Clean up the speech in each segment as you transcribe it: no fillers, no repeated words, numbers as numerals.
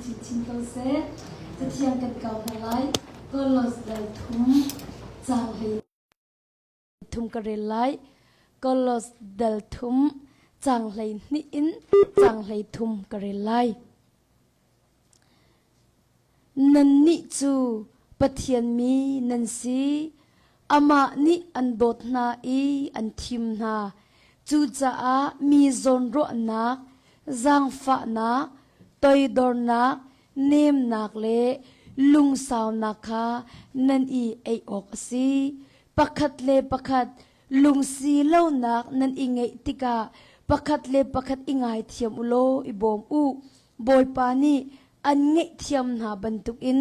chinchin ko seh. Cathiang kan kau hna lai. Kolos dal thum caang hlei thum ka rel lai. Kolos dal thum caang 12 in caang 33 ka rel lai. Nannih cu Pathian mi nan si. Amah nih an dawt hna i an thim hna. Cucaah mi zawnruahnak, zaangfahnak, toidornak, nemnak le lungsaunak kha nan i ei awk a si. Pakhat le pakhat lungsi lonak nan i ngeih tikah pakhat le pakhat i ngaithiam u law i bawm u. Bawipa nih an ngaihthiam hna bantukin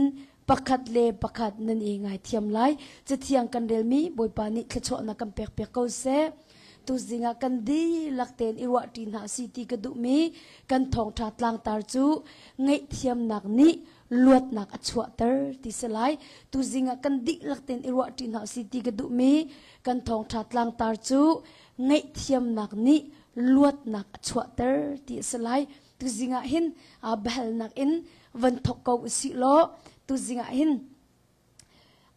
pakhat le pakhat nan i ngaithiam lai. Cathiang kan relmi Bawipa nih thluachuahnak kan pek piak ko seh. Tuzing ah kan dihlak tein i ruahṭi hna si ti ka duhmi kan thawngṭha tlangtar cu ngaihthiamnak nih luatnak a chuahter ti si lai. Tuzing ah kan dihlak tein i ruahṭi hna si ti ka duhmi kan thawngṭha tlangtar cu ngaihthiamnak nih luatnak a chuahter ti a si lai. Tuzing ah hin biahalnak in van thawk ko usih law tuzing ah hin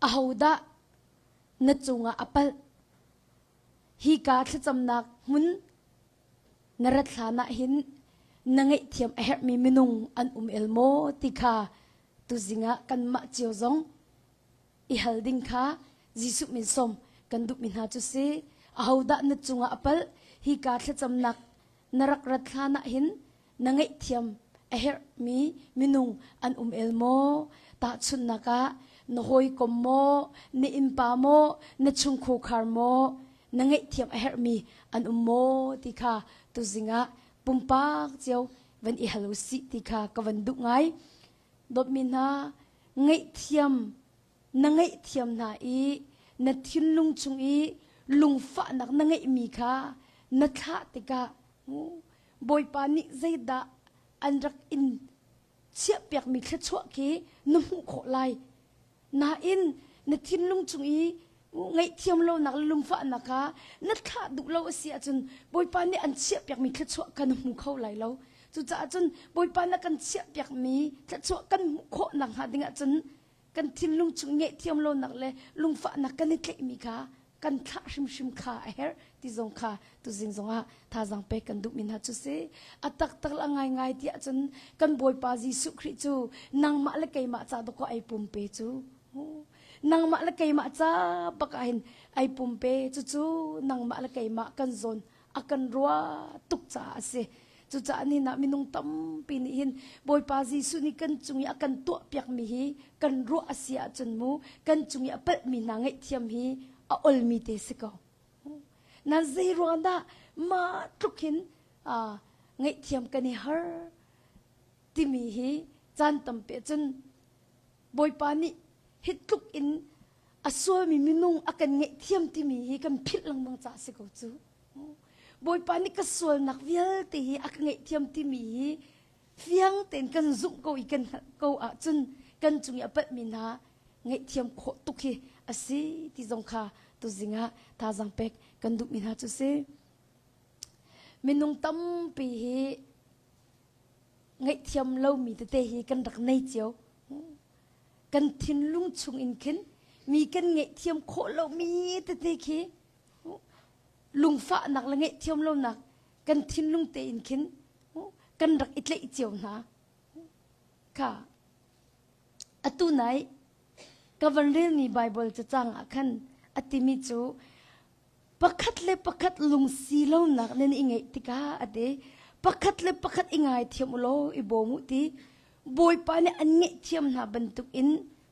ahodah na cungah a palh? Hika thlacamnak hmun na rat hlan ah hin na ngaihthiam a herhmi minung an um el maw ti kha tuzing ah kanmah cio zong i hal ding kha Jesuh min sawm kan duhmi hna cu si. Ahodah na cungah a palh? Hika thlacamnak na rak rat hlan ah hin na ngaihthiam a herhmi minung an um el maw? Tahchunhnak ah, na hawikom maw, na innpa maw, na chungkhar maw, na ngaihthiam a herhmi an um maw ti kha tuzing ah pumpak cio van i hal u sih ti kha ka van duh ngai. Dawtmi hna, ngaihthiam na ngaihthiam hna i na thinlung chung i lungfahnak na ngeihmi kha na thlah tikah Bawipa nih zeidah an rak in chiahpiakmi thluachuah khi na hmuh khawh lai. Nain na thinlung chung i ngaihthiam lonak le lungfahnak kha na thlah duh lo a si ahcun Bawipa nih an chiahpiakmi thluachuah kha na hmu kho lai lo. Cucaah cun Bawipa na kan chiahpiakmi thluachuah kan hmuh khawh nakhnga ding ahcun kan thinlung chung ngaihthiam lonak le lungfahnak kan i tlaihmi kha kan thlah hrimhrim kha a herh ti zong kha tuzing zongah thazaang pek kan duhmi hna cu si. A taktak le a ngaingai ti ahcun kan Bawipa Jesuh Khrih cu nangmah le keimah ca dawkaw ai pumpe cu. Nangmah le keimah ca bak ah hin ai pumpe cucu nangmah le keimah kan zawn a kan ruah tuk caah a si. Cucaah nihin ah minung tampi nih hin Bawipa Jesuh nih kan cung i a kan tuahpiakmi hi kan ruah a si ahcun mu kan cung i a palhmi hna ngaihthiam hi a olmi te si ko. Nan zei ruang dah mah tluk hin ngaihthiam kan i har timi hi caan tampi ahcun Bawipa nih hi tluk in a sualmi minung a kan ngaihthiam timi hi kan philh lengmang caah si ko cu. Bawipa nih ka sualnak vialte hi a ka ngaihthiam timi hi fiang tein kan zumh ko i kan hngalh ko ahcun kan cung i a palhmi hna ngaihthiam khawh tuk hi a si ti zong kha tuzing ah thazaang pek kan duhmi hna cu si. Minung tampi hi ngaihthiam lomi tete hi kan rak nei cio. Kan thinlung chung in khin mi kan ngaihthiam khawh lomi tete khi lungfahnak le ngaihthiam lonak kan thinlung tein khin kan rak i tlaih cio hna. Kha atu nai ka van relmi Bible cacang ah khan a timi cu pakhat le pakhat lungsi lonak nan i ngeih tikah a ti. Pakhat le pakhat i ngaithiam u law i bawm u ti. Bawipa nih an ngaihthiam hna bantuk in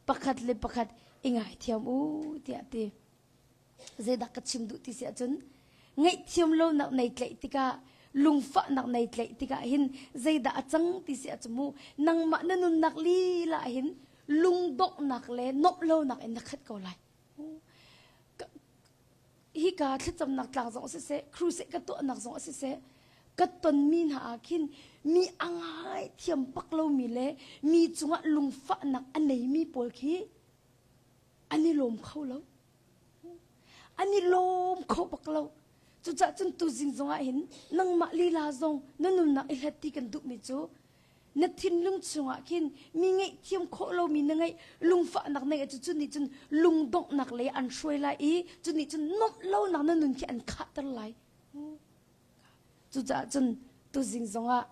pakhat le pakhat i ngaithiam u tiah a ti. Zeidah ka chim duh ti si ahcun ngaihthiam lonak nei tlaih tikah lungfahnak nei tlaih tikah hin zeidah a cang ti si ahcun mu nangmah na nunnak lila hin lungdonghnak le nuamh lonak in na khat ko lai. Hika thlacamnak tlang zong siseh, crusade ka tuahnak zong siseh, ka tonmi hna ah khin mi a ngai thiam bak lomi le mi cungah lungfahnak a neimi pawl khi an i lawm kho lo. An i lawm kho bak lo. Cucaah cun tuzing zongah hin nangmah lila zong na nunnak i hlat ti kan duhmi cu. Na thinlung chungah khin mi ngaihthiam khawh lomi na ngeih lungfahnak na ngeih cu cu nih cun lungdonghnak lei an hruai lai i cu nih cun nuamh lonak na nun khi an khahter lai. Cucaah cun tuzing zongah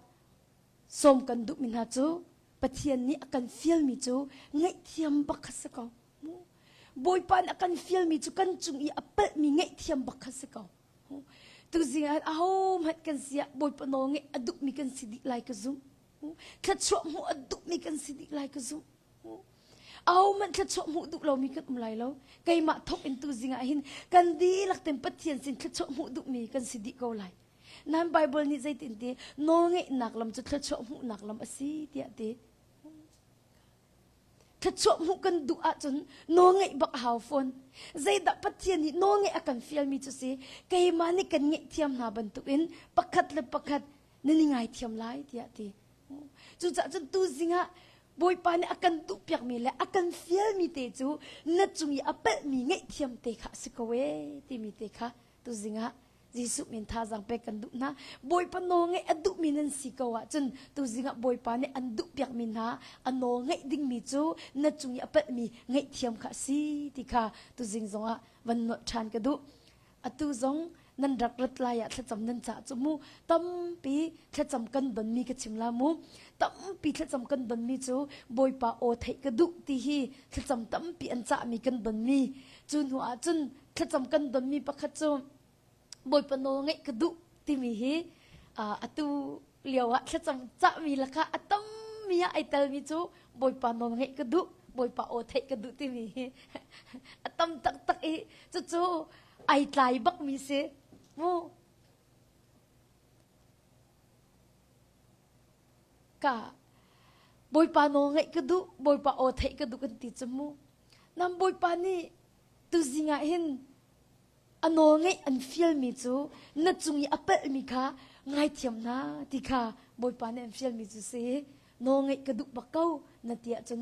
sawm kan duhmi hna cu Pathian nih a kan fialmi cu ngaihthiam bak kha si ko. Bawipa nih a kan fialmi cu kan cung i a palhmi ngaihthiam bak kha si ko. Tuzing ah ahohmanh kan si ah Bawipa nawl ngeih a duhmi kan si dih lai ka zumh. Thluachuah hmuh a duhmi kan si dih lai ka zumh. Ahohmanh thluachuah hmuh duh lomi kan um lai lo. Keimah thawk in tuzing ah hin kan dihlak ten Pathian sin thluachuah hmuh duhmi kan si dih ko lai. Nan Bible nih zeitin ti nawlngeihnak lam cu thluachuah hmuhnak lam a si tiah ti. Thluachuah hmuh kan duh ahcun nawlngeih bak a hau fawn. Zeidah Pathian nih nawlngeih a kan fialmi cu si keimah nih kan ngeihthiam hna bantukin pakhat le pakhat nan i ngaithiam lai tiah ti. Cucaah cun tuzing ah Bawipa nih a kan duhpiakmi le a kan fialmi te cu na cung i a palhmi ngaihthiam te kha a si ko ee timi te kha tuzing ah Jesuh min thazaang pek kan duh hna. Bawipa nawl ngeih a duhmi nan si ko ahcun tuzing ah Bawipa nih an duhpiakmi hna a nawl ngeih dingmi cu na cung i a palhmi ngaihthiam kha a si ti kha tuzing zongah van nolh ṭhan ka duh. Atu zong nan rak rat lai ah thlacam nan cah cu mu tampi thlacam kan donmi ka chim la mu tampi thlacam kan donmi cu Bawipa aw theih ka duh ti hi thlacam tampi an cahmi kan donmi cu hnu ah cun thlacam kan donmi pakhat cu Bawipa nawl ngeih ka duh timi hi atu lio ah thlacam cahmi lakah a tammi ah ai telmi cu Bawipa nawl ngeih ka duh Bawipa aw theih ka duh timi hi a tam taktak i cucu ai tlai bakmi si mu ka Bawipa nawl ngeih ka duh Bawipa aw theih ka duh kan ti cu mu nam Bawipa nih tuzing ah hin a nawl ngeih an fialmi cu na cung i a palhmi kha ngaithiam hna ti kha Bawipa nih an fialmi cu si nawl ngeih ka duh bak ko na ti ahcun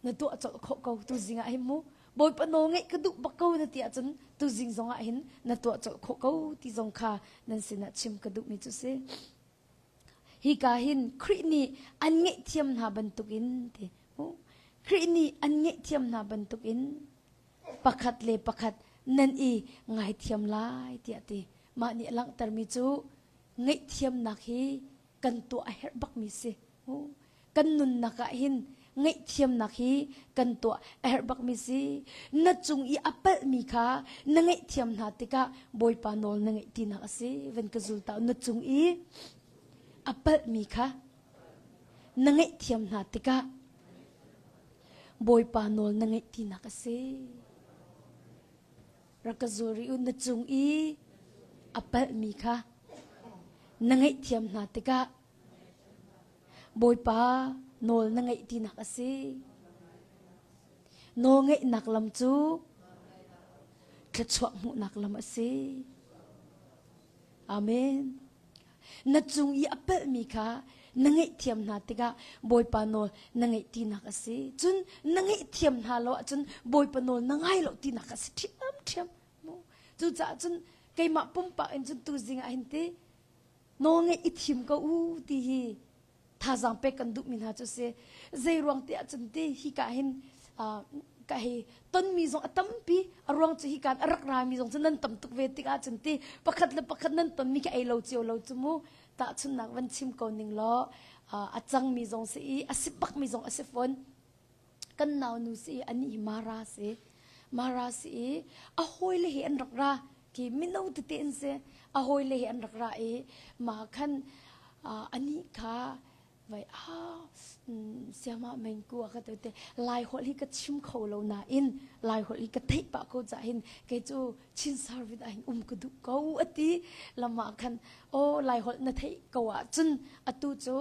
na tuah colh khawh ko tuzing ah hin mu Bawipa nawl ngeih ka duh bak ko na ti ahcun tuzing zong ah hin na tuah colh khawh ko ti zong kha nan sinah chim ka duhmi cu si. Hika hin Khrih nih an ngaihthiam hna bantukin ti Khrih nih an ngaihthiam hna bantukin pakhat le pakhat nan i ngaithiam lai tiah ti. Mah nih a langhtermi cu ngaihthiamnak hi kan tuah a herh bakmi si. Kan nunnak ah hin ngaihthiamnak hi kan tuah a herh bakmi si. Na cung i a palhmi kha na ngaihthiam hna tikah Bawipa nawl na ngeih tinak a si. Van ka zul ta na cung i a palhmi kha na ngaihthiam hna tikah Bawipa nawl na ngeih tinak a si. Rak ka zul rih u na cung i a palhmi kha na ngaihthiam hna tikah Bawipa nawl na ngeih tinak a si. Nawl ngeihnak lam cu thluachuah hmuhnak lam a si. Amen. Na cung i a palhmi kha na ngaihthiam hna tikah Bawipa nawl na ngeih tinak a si. Cun na ngaihthiam hna lo ahcun Bawipa nawl na ngai lo tinak a si ṭhiamṭhiam. Cucaah cun keimah pumpak in cun tuzing ah hin ti nawlngeih i thim ko u ti hi thazaang pek kan duhmi hna cu si zei ruang ti ahcun ti hika hin ka hei tonmi zong a tampi a ruang cu hika a rak rami zong cu nan tam tuk ve tik ahcun ti pakhat le pakhat nan tonmi khi ei lo cio lo cu mu tahchunnak van chim ko ning law a cangmi zong si i a si bakmi zong a si fawn kan naunu si i anih hi Mara si Mara si i a hawile he an rak ra ki mino tete an si a hawile he an rak ra i ma khan anih kha vai a siama mengku a ka te lai holh hi ka chim kho lo nain lai holh hi ka theih pah ko ca hin kei cu Chin service ah hin um ka duh ko ati lama khan o lai holh na theih ko ah cun atu cu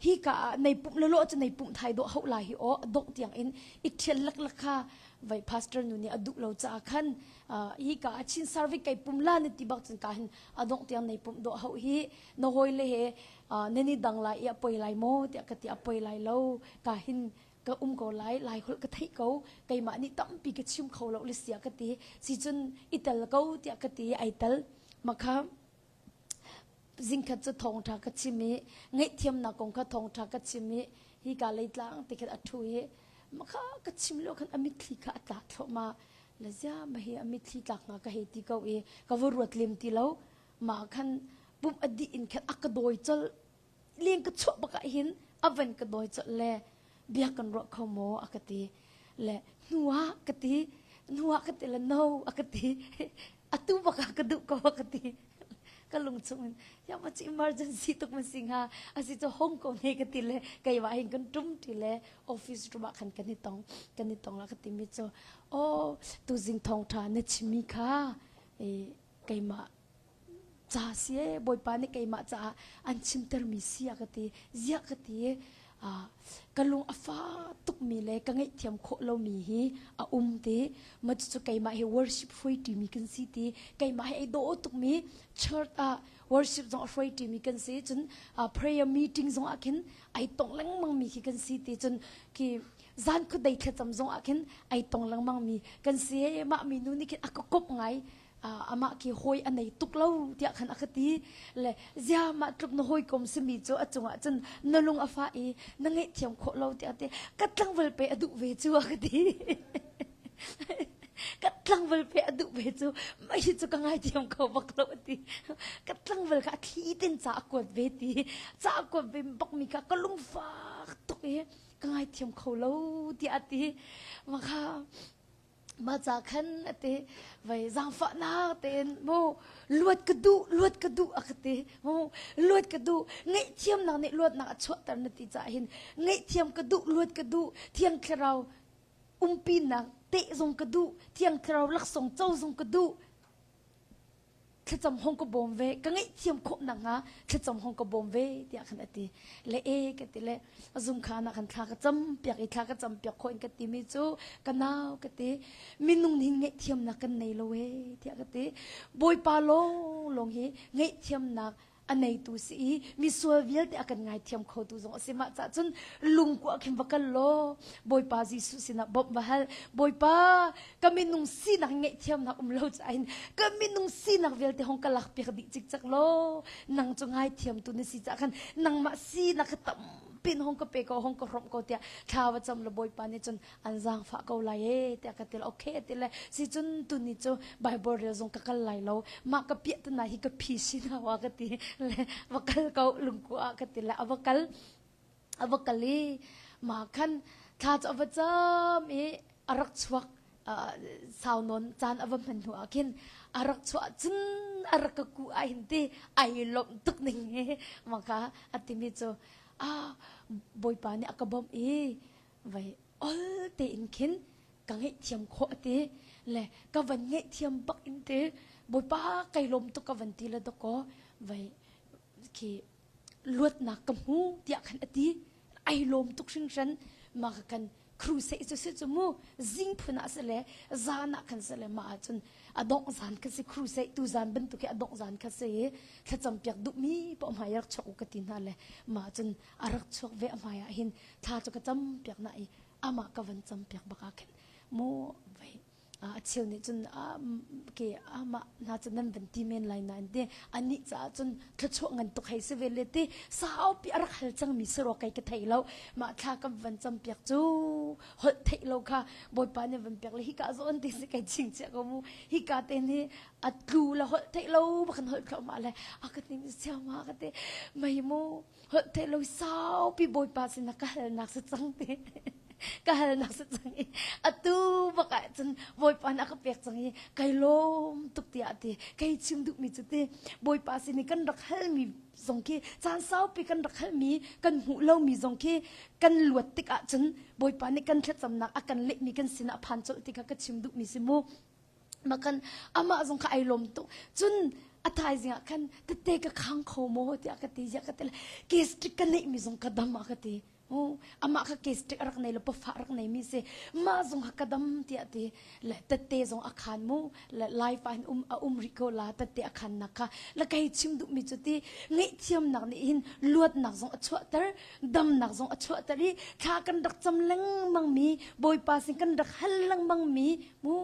hi ka ah nei pumh le lo cu nei pumh thai dawh hauh lai hi aw dongh tiang in i thial laklak kha vai pastor nu nih a duh lo caah khan hi ka ah Chin service kai pum la na ti bak cun ka hin a dongh tiang nei pumh dawh hauh hi na hawi le he nan i dang lai i a poi lai maw tiah ka ti a poi lai lo ka hin ka um ko lai lai holh ka theih ko keimah nih tampi ka chim kho lo le sia ka ti si cun i tel ko tiah ka ti ai tel makha. Zingkhat cu thawngṭha ka chim i ngaihthiamnak kong kha thawngṭha ka chim i hika leitlang ti khin a ṭhu i makha ka chim lio khan a mitthli kha a tlak thluahmah. Le zia ma hi a mitthli tlak hnga ka hei ti ko i ka va ruat lem ti lo. Mah khan pumh a dih in khan a ka dawi colh. Leng ka chuah bak ah hin a van ka dawi colh le bia kan ruah kho maw a ka ti. Le hnu ah ka ti. Hnu ah ka ti le no a ka ti. Atu bak ah ka duh ko a ka ti. Ka lung chung in ya ma ci emergency tuk ma si hnga asi cu hong ko ne ka ti le keimah hin kan tum ti le office room ah khan kan i tong kan i tong la ka ti mi cu oh tuzing thawngtha na chimmi kha e keimah ca si e bawipa nih keimah caah an chimtermi si a ka ti ziah ka ti ka lung a fa tukmi le ka ngaihthiam khawh lomi hi a um ti ma cucu keimah hi worship hruai ṭimi kan si ti keimah hi ei dawh tukmi church ah worship zong a hruai ṭimi kan si cun prayer meeting zong ah khin ai tong lengmang mi khi kan si ti cun khi zan khuadei thlacam zong ah khin ai tong lengmang mi kan si mah mi nu nih khin a ka kop ngai amah khi hawi a nei tuk lo tiah khan a ka ti le zia mah tluk na hawikom simi cu a cungah cun na lung a fah i na ngaihthiam khawh lo tiah ti ka tlangval pe a duh ve cu a ka ti ka tlangval pe a duh ve cu mah hi cu ka ngaithiam kho bak lo a ti ka tlangval kha a thli tin ca a kuat ve ti ca a kuat ve bak mi kha ka lungfak tuk i ka ngaithiam kho lo tiah a ti mah kha Mah ca khan a ti vei zaangfahnak tein mu luat ka duh luat ka duh a ka ti mu luat ka duh ngaihthiamnak nih luatnak a chuahter na ti caah hin ngaihthiam ka duh luat ka duh thiang thlarau umpinak teh zong ka duh thiang thlarau laksawng co zong ka duh thlacam hong ka bawm ve ka ngaihthiam khawh nakhnga thlacam hong ka bawm ve tiah khan a ti le e ka ti le zung khan ah khan thla ka cam piak i thla ka cam piak khawh in ka ti mi cu ka nau ka ti minung nih ngaihthiamnak kan nei lo e tiah ka ti bawipa lawng lawng hi ngaihthiamnak a neitu si i misual vialte a kan ngaithiam khotu zong a si mah cah cun lungkua khin va kal law Bawipa Jesuh sinah bawmh va hal Bawipa ka minung sinak ngaihthiamnak um lo caah hin ka minung sinak vialte hong ka lak piak dih cikcek law nang cu ngaithiamtu na si caah khan nangmah sinak kha tampi in hong ka pe ko hong ka hrawmh ko tiah thla va cam la Bawipa nih cun an zaangfah ko lai e tiah ka ti le okay ti le si cun tuni cu Bible rel zong ka kal lai lo mah ka piah tana hi ka phi si na wa ka ti le va kal ko lungku ah ka ti le a va kal a va kal i mah khan thla cu a va cam i a rak chuak sau nawn caan a va hman hnu ah khin a rak chuah cun a rak ka ku ah hin ti ai lawmh tuk ning hi mah kha a timi cu ah bawipa nih a ka bawmh i vai ol tein khin ka ngaihthiam khawh a ti le ka van ngaihthiam bak in ti bawipa kai lawm tuk ka van ti le dakaw vai khi luatnak ka hmu tiah khan a ti ai lawm tuk hringhran mah ka kan crusade cu si cu mu zing phun ah si le zan ah khan si le mah ahcun a dongh zan kha si crusade tu zan bantuk hi a dongh zan kha si i thlacam piak duhmi paoh hmai rak chuak u ka ti hna le mah cun a rak chuak ve a hmai ah hin thla cu ka cam piak na i amah ka van cam piak bak ah khin mu vai a cheu nih cun ke amah hna cu nan van ti men lai nain ti anih caah cun thluachuah ngan tuk hei si ve le ti saupi a rak hal cangmi si rua kei ka thei lo mah thla kan van cam piak cu holh theih lo kha bawipa nih van piak le hika zawn ti si kai ching chia ko mu hika te nih a tlu le holh theih lo bakhan holh thluahmah le a ka ti siama ka ti mei mu holh theih lo saupi bawipa sinah ka halnak si cang ti ka halnak si cang i atu bak ah cun bawipa nih a ka pek cang i kai lawm tuk tiah ti kai chim duhmi cu ti bawipa sin i kan rak halmi zong khi caan saupi kan rak halmi kan hmuh lomi zong khi kan luat tik ahcun bawipa nih kan thlacamnak a kan lehmi kan sinah phan colh ti kha ka chim duhmi si mu makan amah zong kha ai lawm tuk cun a thaizing ah khan tete ka khang kho maw tiah ka ti ziah ka ti le gastric ka neih mi zong ka dam ah ka ti Oh, amah kha gastric a rak nei lo pafa rak nei mi si mah zong kha ka dam tiah ti le tette zong a khan mu le life ah hin um a um rih ko la tette a khan nak kha le kai chim duh mi cu ti ngaihthiamnak nih hin luatnak zong a chuahter damnak zong a chuahter i thla kan rak cam lengmang mi bawipa sin kan rak hal lengmang mi mu.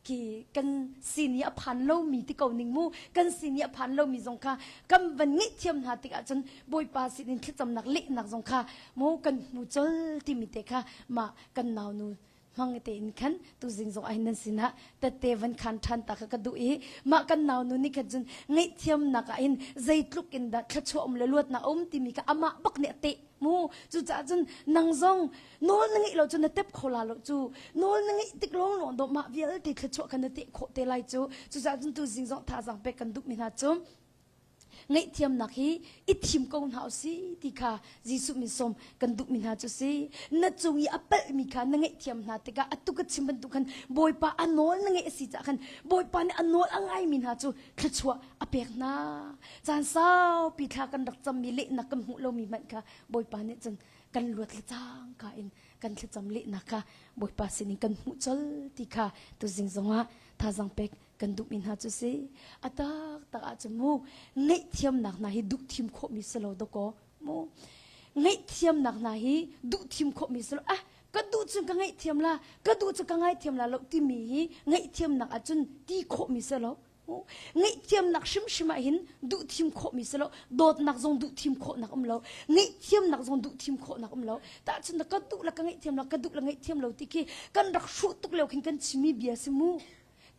Khi kan sin i a phan lomi ti ko ning mu kan sin i a phan lomi zong kha kan van ngaihthiam hna tikah cun Bawipa sinin thlacamnak lehnak zong kha mu kan hmu col timi te kha mah kan naunu hmang tein khan tuzing zong ah nan sinah tette van khan ṭhan ta kha ka duh i mah kan naunu nih khan cun ngaihthiamnak ah hin zeitluk in dah thluachuah um le luatnak a um timi kha amah bak nih a teh mu. Cucaah cun nang zong nawl na ngeih lo cu na tep kho la lo cu. Nawl na ngeih tik lawng lawng dawh mah vialte thluachuah kha na teh khawh te lai cu. Cucaah cun tuzing zong thazaang pek kan duhmi hna cu ngaihthiamnak hi i thim ko hna usih ti kha Jesuh min sawm kan duhmi hna cu si. Na cung i a palhmi kha na ngaihthiam hna tikah atu ka chim bantuk khan Bawipa a nawl na ngeih a si caah khan Bawipa nih a nawl a ngaimi hna cu thluachuah a pek hna. Caan saupi thla kan rak cammi lehnak kan hmuh lomi hmanh kha Bawipa nih cun kan luat le cangka in kan thlacam lehnak kha Bawipa sinin kan hmuh colh ti kha tuzing zongah thazaang pek kan duhmi hna cu si. A taktak ahcun mu ngaihthiamnak hna hi duh thim khawhmi si lo dawkaw mu ngaihthiamnak hna hi duh thim khawhmi si lo. Ah ka duh cun ka ngaihthiam la, ka duh cu ka ngaithiam la lo timi hi ngaihthiamnak ahcun ti khawhmi si lo. Ngaihthiamnak hrimhrim ah hin duh thim khawhmi si lo. Dawtnak zong duh thim khawhnak um lo. Ngaihthiamnak zong duh thim khawhnak um lo. Tahchun ka duh la ka ngaihthiam la, ka duh la ngaihthiam lo ti khi kan rak hruh tuk lio khin kan chimmi bia si mu.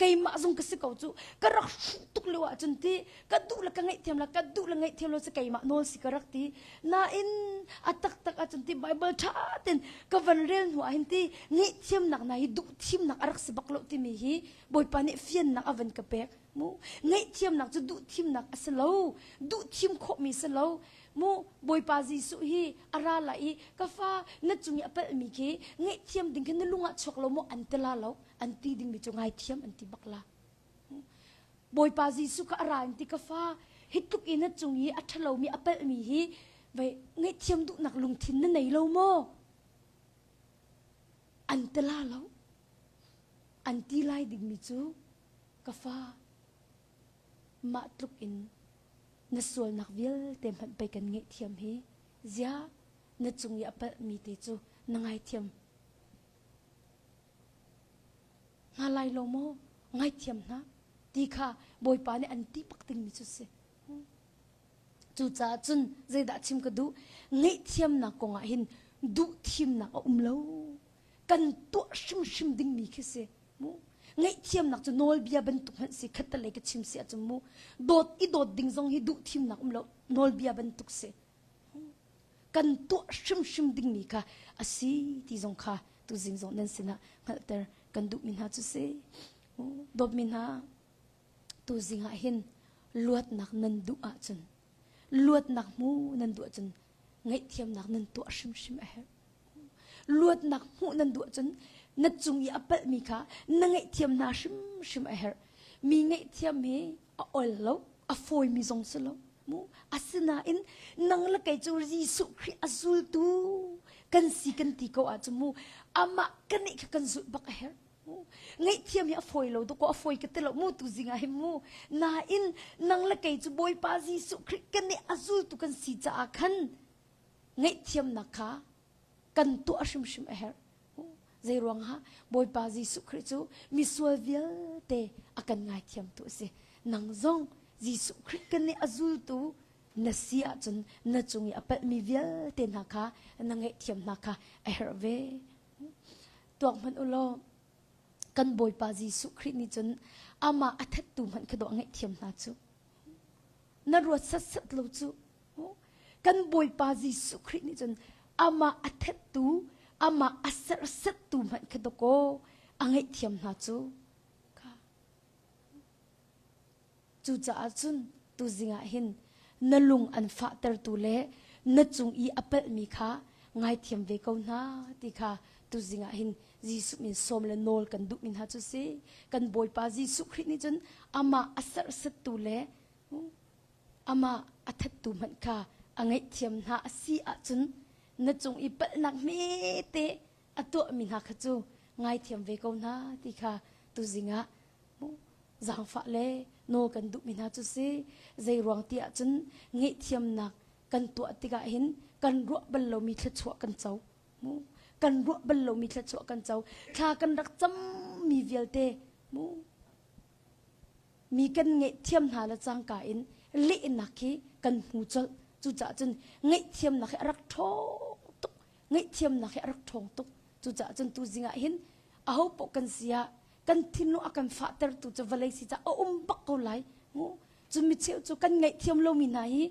Keimah zong ka si ko cu. Ka rak hruh tuk lio ahcun ti ka duh le ka ngaihthiam la, ka duh le ngaihthiam lo si keimah nawl si ka rak ti. Nain a taktak ahcun ti Bible ṭha tein ka van rel hnu ah hin ti ngaihthiamnak hna hi duh thimnak a rak si bak lo timi hi Bawipa nih fiannak a van ka pek. Mu ngaihthiamnak cu duh thimnak a si lo. Duh thim khawhmi si lo. Mu Bawipa Jesuh hi a ra lai i ka fa na cung i a palhmi khi ngaihthiam ding khi na lung ah chuak lo maw an ti la lo. An ti dingmi cu ngaithiam an ti bak la. Bawipa Jesuh kha a ra in ti ka fa hi tluk i na cung i a ṭhalomi a palhmi hi vei ngaihthiam duhnak lungthin na nei lo maw? An ti la lo. An ti lai dingmi cu ka fa mah tluk in na sualnak vialte hmanh pei kan ngaihthiam hi ziah na cung i a palhmi te cu na ngaithiam hna lai lo maw? Ngaithiam hna ti kha Bawipa nih an ti bak dingmi cu si. Cucaah cun zeidah chim ka duh? Ngaihthiamnak kongah hin duh thimnak a um lo. Kan tuah hrimhrim dingmi khi si. Mu. Ngaihthiamnak cu nawlbia bantuk hmanh si khattelei ka chim si ahcun mu dawt i dawt ding zong hi duh thimnak um lo nawlbia bantuk si. Kan tuah hrimhrim dingmi kha a si ti zong kha tuzing zong nan sinah hngalhter kan duhmi hna cu si. Dawtmi hna tuzing ah hin luatnak nan duh ahcun luatnak hmu nan duh ahcun ngaihthiamnak nan tuah hrimhrim a herh. Luatnak hmuh nan duh ahcun na cung i a palhmi kha na ngaihthiam hna hrimhrim a herh. Mi ngaihthiam hi a ol lo, a fawimi zong si lo. Mu asinain nang le kei cu Jesuh Khrih a zultu kan si kan ti ko ahcun mu amah kan nih kha kan zulh bak a herh. Ngaihthiam hi a fawi lo dawkaw a fawi ka ti lo mu tu zing ah hin mu. Nain nang le kei cu Bawipa Jesuh Khrih kan nih a zultu kan si caah khan ngaihthiamnak kha kan tuah hrimhrim a herh. Zei ruangah Bawipa Jesuh Khrih cu misual vialte a kan ngaithiamtu a si. Nang zong Jesuh Khrih kan nih a zultu na si ahcun na cung i a palhmi vialte hna kha na ngaihthiam hna kha a herh ve. Tuak hmanh u law kan Bawipa Jesuh Khrih nih cun amah a thattu hmanh kha dawh a ngaihthiam hna cu. Na ruat satsat lo cu. Kan Bawipa Jesuh Khrih nih cun amah a thattu, amah a serhsattu hmanh kha dawkaw a ngaihthiam hna cu. Cucaah cun tuzing ah hin na lung an fahtertu le na cung i a palhmi kha ngaithiam ve ko hna ti kha tuzing ah hin Jesuh min sawm le nawl kan duhmi hna cu si. Kan Bawipa Jesuh Khrih nih cun amah a serhsattu le amah a thattu hmanh kha a ngaihthiam hna a si ahcun na cung i palhnak hmete a tuahmi hna kha cu ngaithiam ve ko hna ti kha tuzing ah zaangfah le nawl kan duhmi hna cu si. Zei ruang ti ahcun ngaihthiamnak kan tuah tikah hin kan ruah bal lomi thluachuah kan co. Kan ruah bal lomi thluachuah kan co. Thla kan rak cammi vialte. Mu mi kan ngaihthiam hna le cangka in lehnak hi kan hmu colh. Cucaah cun ngaihthiamnak hi a rak ṭhawng tuk. Ngaihthiamnak hi a rak ṭhawng tuk. Cucaah cun tuzing ah hin aho paoh kan si ah kan thinlung a kan fahtertu cu vawlei si caah a um bak ko lai. Mu cun micheu cu kan ngaihthiam lomi hna hi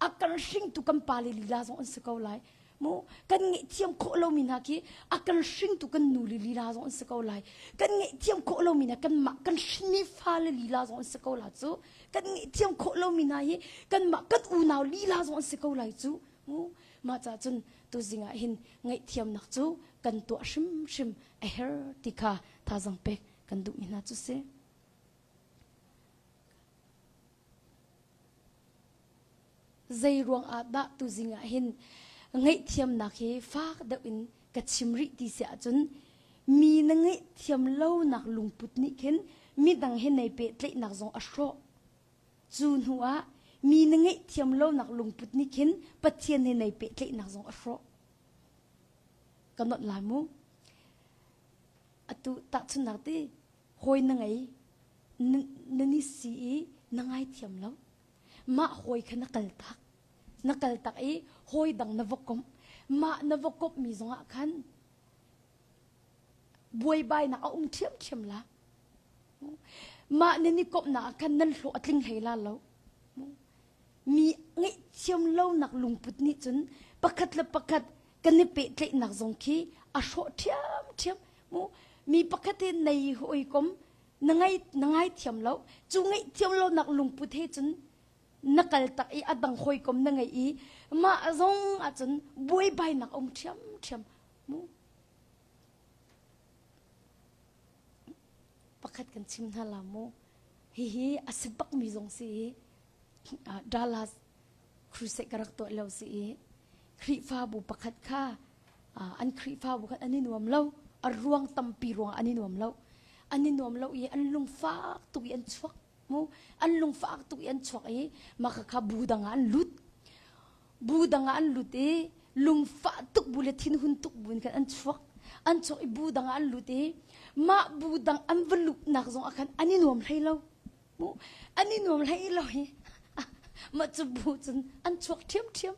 a kan hringtu kan pale lila zong an si ko lai. Mu kan ngaihthiam khawh lomi hna khi a kan hringtu kan nu le lila zong an si ko lai. Kan ngaihthiam khawh lomi hna kanmah kan hrinmi fale lila zong an si ko la cu. Kan ngaihthiam khawh lomi hna hi kanmah kan unau lila zong an si ko lai cu. Mu mah caah cun tuzing ah hin ngaihthiamnak cu kan tuah hrimhrim a her ti kha thazaang pek kan duhmi hna cu si. Zei ruang ah dah tuzing ah hin ngaihthiamnak hi fak deuh in ka chim rih ti si ahcun mi na ngaihthiam lonak lungput nih khin midang he nei pehtlaihnak zong a hrawh. Cu hnu ah mi na ngaihthiam lonak lungput nih khin Pathian he nei pehtlaihnak zong a hrawh. Ka not lai mu. Atu tahchunhnak ti hawi na ngei na ni si i na ngaithiam lo. Mah hawi kha na kal tak. Na kal tak i hawi dang na va komh. Mah na va komh mi zongah khan buaibainak a um ṭhiamṭhiam la. Mah nan i komhnak ah khan nan hlawh a tling hlei la lo. Mi ngaihthiam lonak lungput nih cun pakhat le pakhat kan i pehtlaihnak zong khi a hrawh ṭhiamṭhiam. Mi pakhat hi nei hawikom na ngai na ngaithiam lo. Cu ngaihthiam lonak lungput he cun na kal tak i a dang hawikom na ngei i mah zong ahcun buaibainak a um ṭhiamṭhiam. Mu Pakhat kan chim hna la mu. Hihi a si bakmi zong si i Dallas crusade ka rak tuah lio si i Khrihfabu pakhat kha an Khrihfabu khan an i nuam lo. A ruang tampi ruang an i nuam lo. An i nuam lo i an lungfak tuk i an chuak mu. An lungfak tuk i an chuak i mah kha bu dang ah an lut. Bu dang ah an lut i lungfah tuk bu le thinhun tuk bu in khan an chuak. An chuak i bu dang ah an lut i mah bu dang an va luhnak zong ah khan an i nuam hlei lo. Mu an i nuam hlei lo hi mah cu bu cun an chuak ṭhiamṭhiam.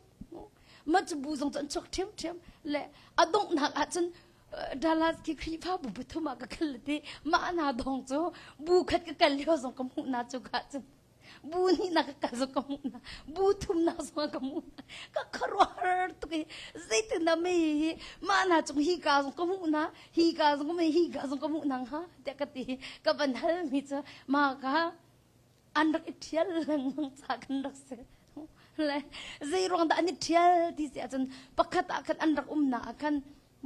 Mah cu bu zong cu an chuak ṭhiamṭhiam le a donghnak ah cun Dallas khi Khrihfabu pathum ah ka kal ti mah hna dong cu bu khat ka kal lio zong ka hmuh na cu ka cun bu nih na ka kal zong ka hmuh na bu thum na zong ka hmuh na ka khuaruahhar tuk i zeitin dah mei hi mah na cung hi ka zong ka hmuh na hi ka zong ka hi ka zong ka hmuh nang ha tiah ka ti ka van hal mi cu ma ka an rak i ṭhial lengmang ca kan rak si le zei ruang dah an i ṭhial ti si ahcun pakhat ah khan an rak umnak ah khan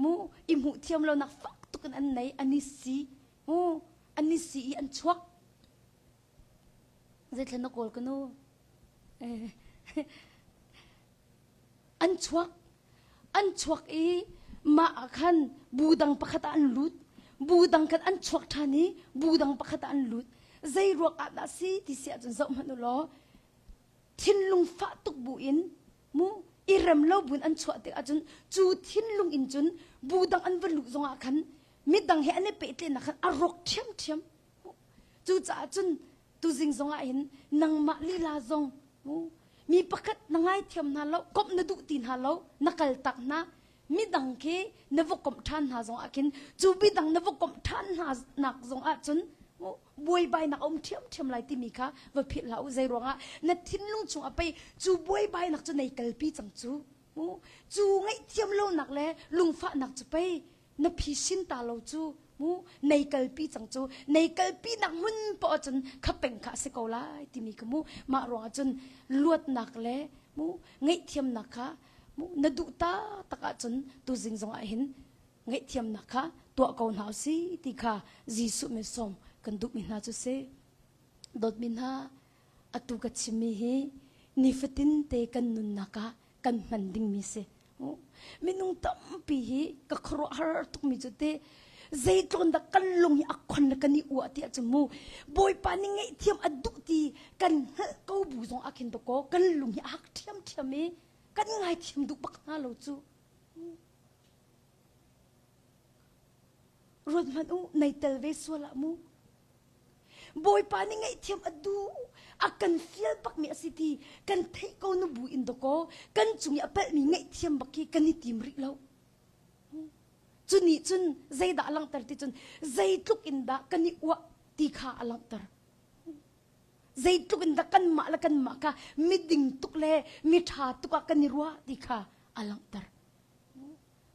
mu i hmuh thiam lonak fak tuk in an nei an i si mu an i si i an chuak Zeithlen na kawl ka nu? An chuak. An chuak i mah ah khan bu dang pakhat ah an lut. Bu dang khan an chuak ṭhan i bu dang pakhat ah an lut. Zei ruang ah dah si ti si ahcun zoh hmanh u law thinlung fah tuk bu in mu i rem lo buin an chuah tik ahcun cu thinlung in cun bu dang an va luh zongah khan midang he an i pehtlaihnak khan a rawk ṭhiamṭhiam. Cucaah cun tuzing zongah hin nangmah lila zong mi pakhat na ngaithiam hna lo, komh na duh ti hna lo, na kal tak hna, midang khi na va komh ṭhan hna zongah khin cu midang na va komh ṭhan hna nak zongah cun buaibainak a um ṭhiamṭhiam lai timi kha va philh hlah u. Zei ruangah na thinlung chungah pei cu buaibainak cu nei kalpi cang cu. Cu ngaihthiam lonak le lungfahnak cu pei na phisin ta lo cu mu nei kalpi cang cu nei kalpi nak hmun poah cun kha peng kha a si ko lai timi ka mu mah ruangah cun luatnak le mu ngaihthiamnak kha mu na duh ta tak ahcun tuzing zong ah hin ngaihthiamnak kha tuah ko hna si ti kha Jesuh min sawm kan duhmi hna cu si dawtmi hna atu ka chimmi hi nifatin te kan nunnak ah kan hman dingmi si Minung tampi hi ka khuaruahhar tukmi cu te zeitlun dah kan lung hi a khon le kan i uah ti ahcun mu Bawipa nih ngaihthiam a duh ti kan hngalh ko bu zong ah khin dakaw kan lung hi a hak ṭhiamṭhiam i kan ngaithiam duh bak hna lo cu. Ruat hmanh u, nei tel ve sual ah mu. Bawipa nih ngaihthiam a duh a kan fial bakmi a si ti kan theih ko nu bu in dakaw kan cung i a palhmi ngaihthiam bak khi kan i tim rih lo. Cu nih cun zeidah a langhter ti cun zeitluk in dah kan i uah ti kha a langhter. Zeitluk in dah kanmah le kanmah kha miding tuk le miṭha tuk ah kan i ruah ti kha a langhter.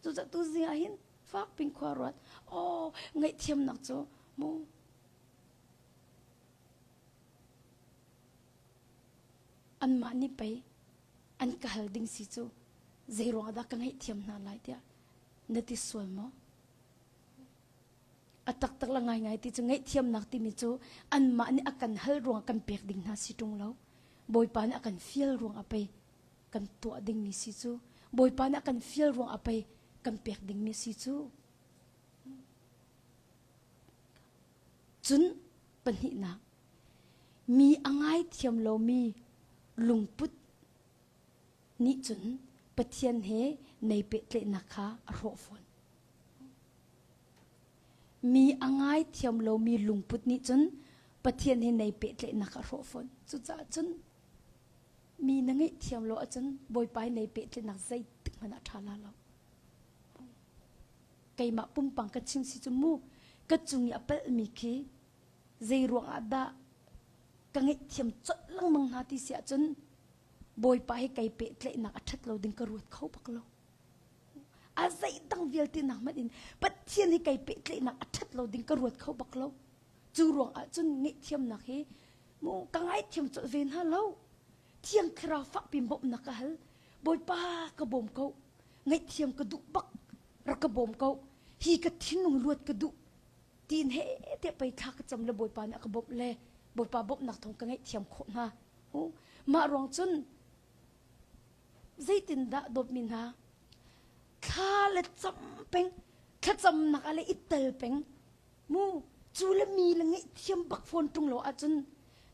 Cucaah tu zing ah hin fak pin khua ruat. Oh, ngaihthiamnak cu mu anmah nih pei an ka hal ding si cu zei ruang dah ka ngaihthiam hna lai tiah na ti sual maw? A taktak la ngaingai ti cu ngaihthiamnak timi cu anmah nih a kan hal ruang kan pek ding hna si ṭung lo. Bawipa nih a kan fial ruang a pei kan tuah dingmi si cu. Bawipa nih a kan fial ruang a pei kan pek dingmi si cu. Cun pahnihnak, mi a ngaithiam lomi lungput nih cun Pathian he nei pehtlaihnak kha a hrawh fawn. Mi a ngaithiam lomi lungput nih cun Pathian he nei pehtlaihnak a hrawh fawn. Cucaah cun mi na ngaihthiam lo ahcun Bawipa he nei pehtlaihnak zeitik hmanh ah a ṭha la lo. Keimah pumpang ka chim si cu mu ka cung i a palhmi khi zei ruang ah dah ka ngaihthiam colh lengmang hna ti si ahcun Bawipa he kai pehtlaihnak a ṭhat lo ding ka ruat kho bak lo. A zeidang vialte nak hmanh in Pathian he kai pehtlaihnak a ṭhat lo ding ka ruat kho bak lo. Cu ruang ah cun ngaihthiamnak hi mu ka ngaithiam colh ve hna lo. Thiang Thlarau fakpi bawmhnak ka hal. Bawipa ka bawm ko. Ngaihthiam ka duh bak. Rak ka bawm ko. Hi ka thinlung luat ka duh. Tiin he te pei thla ka cam le Bawipa nih a ka bawmh le Bawipa bawmhnak thawng ka ngaihthiam khawh hna. Mah ruang cun zeitindah dawtmi hna thla le cam peng thlacamnak ah le i tel peng mu cu le mi le ngaihthiam bak fawn ṭung lo ahcun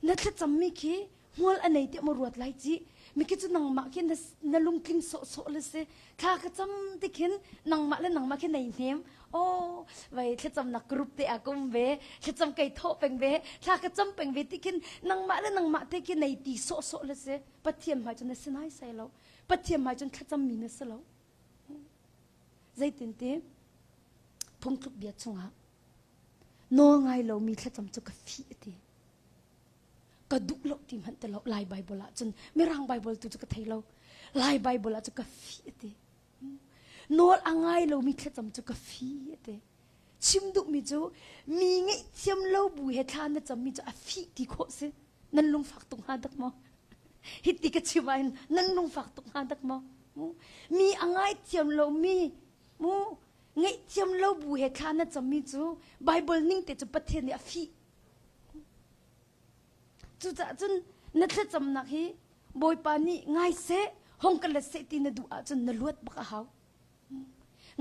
na thlacammi khi hmual a nei tiah maw ruat lai ci mi khi cu nangmah khi na, na lungtling sawhsawh le si thla ka cam ti khin nangmah le nangmah khi nei hnem oh vai thlacamnak group te ah ka um ve thlacam kai thawh peng ve thla ka cam peng ve ti khin nangmah le nangmah te khi nei ti sawhsawh le si Pathian hmai cun na si nai sai lo Pathian hmai cun thlacam mi na si lo zeitin ti phungtluk bia chungah nawl ngai lomi thlacam cu ka fih a ti ka duh lo ti hmanh ti lo Lai Bible ah cun Mirang Bible tu cu ka thei lo Lai Bible ah cun ka fih a ti nawl a ngai lomi thlacam cu ka fih a ti chim duhmi cu mi ngaihthiam lo bu he thla na cammi cu a fih ti khawh si nan lungfak tuk hnga dak maw hiti ka chim ah hin nan lungfak tuk hnga dak maw mi a ngaithiam lomi mu ngaihthiam lo bu he thla na cammi cu Bible ning te cu Pathian nih a fih cucaah cun na thlacamnak hi Bawipa nih ngai seh hong ka let seh ti na duh ahcun na luat bak a hau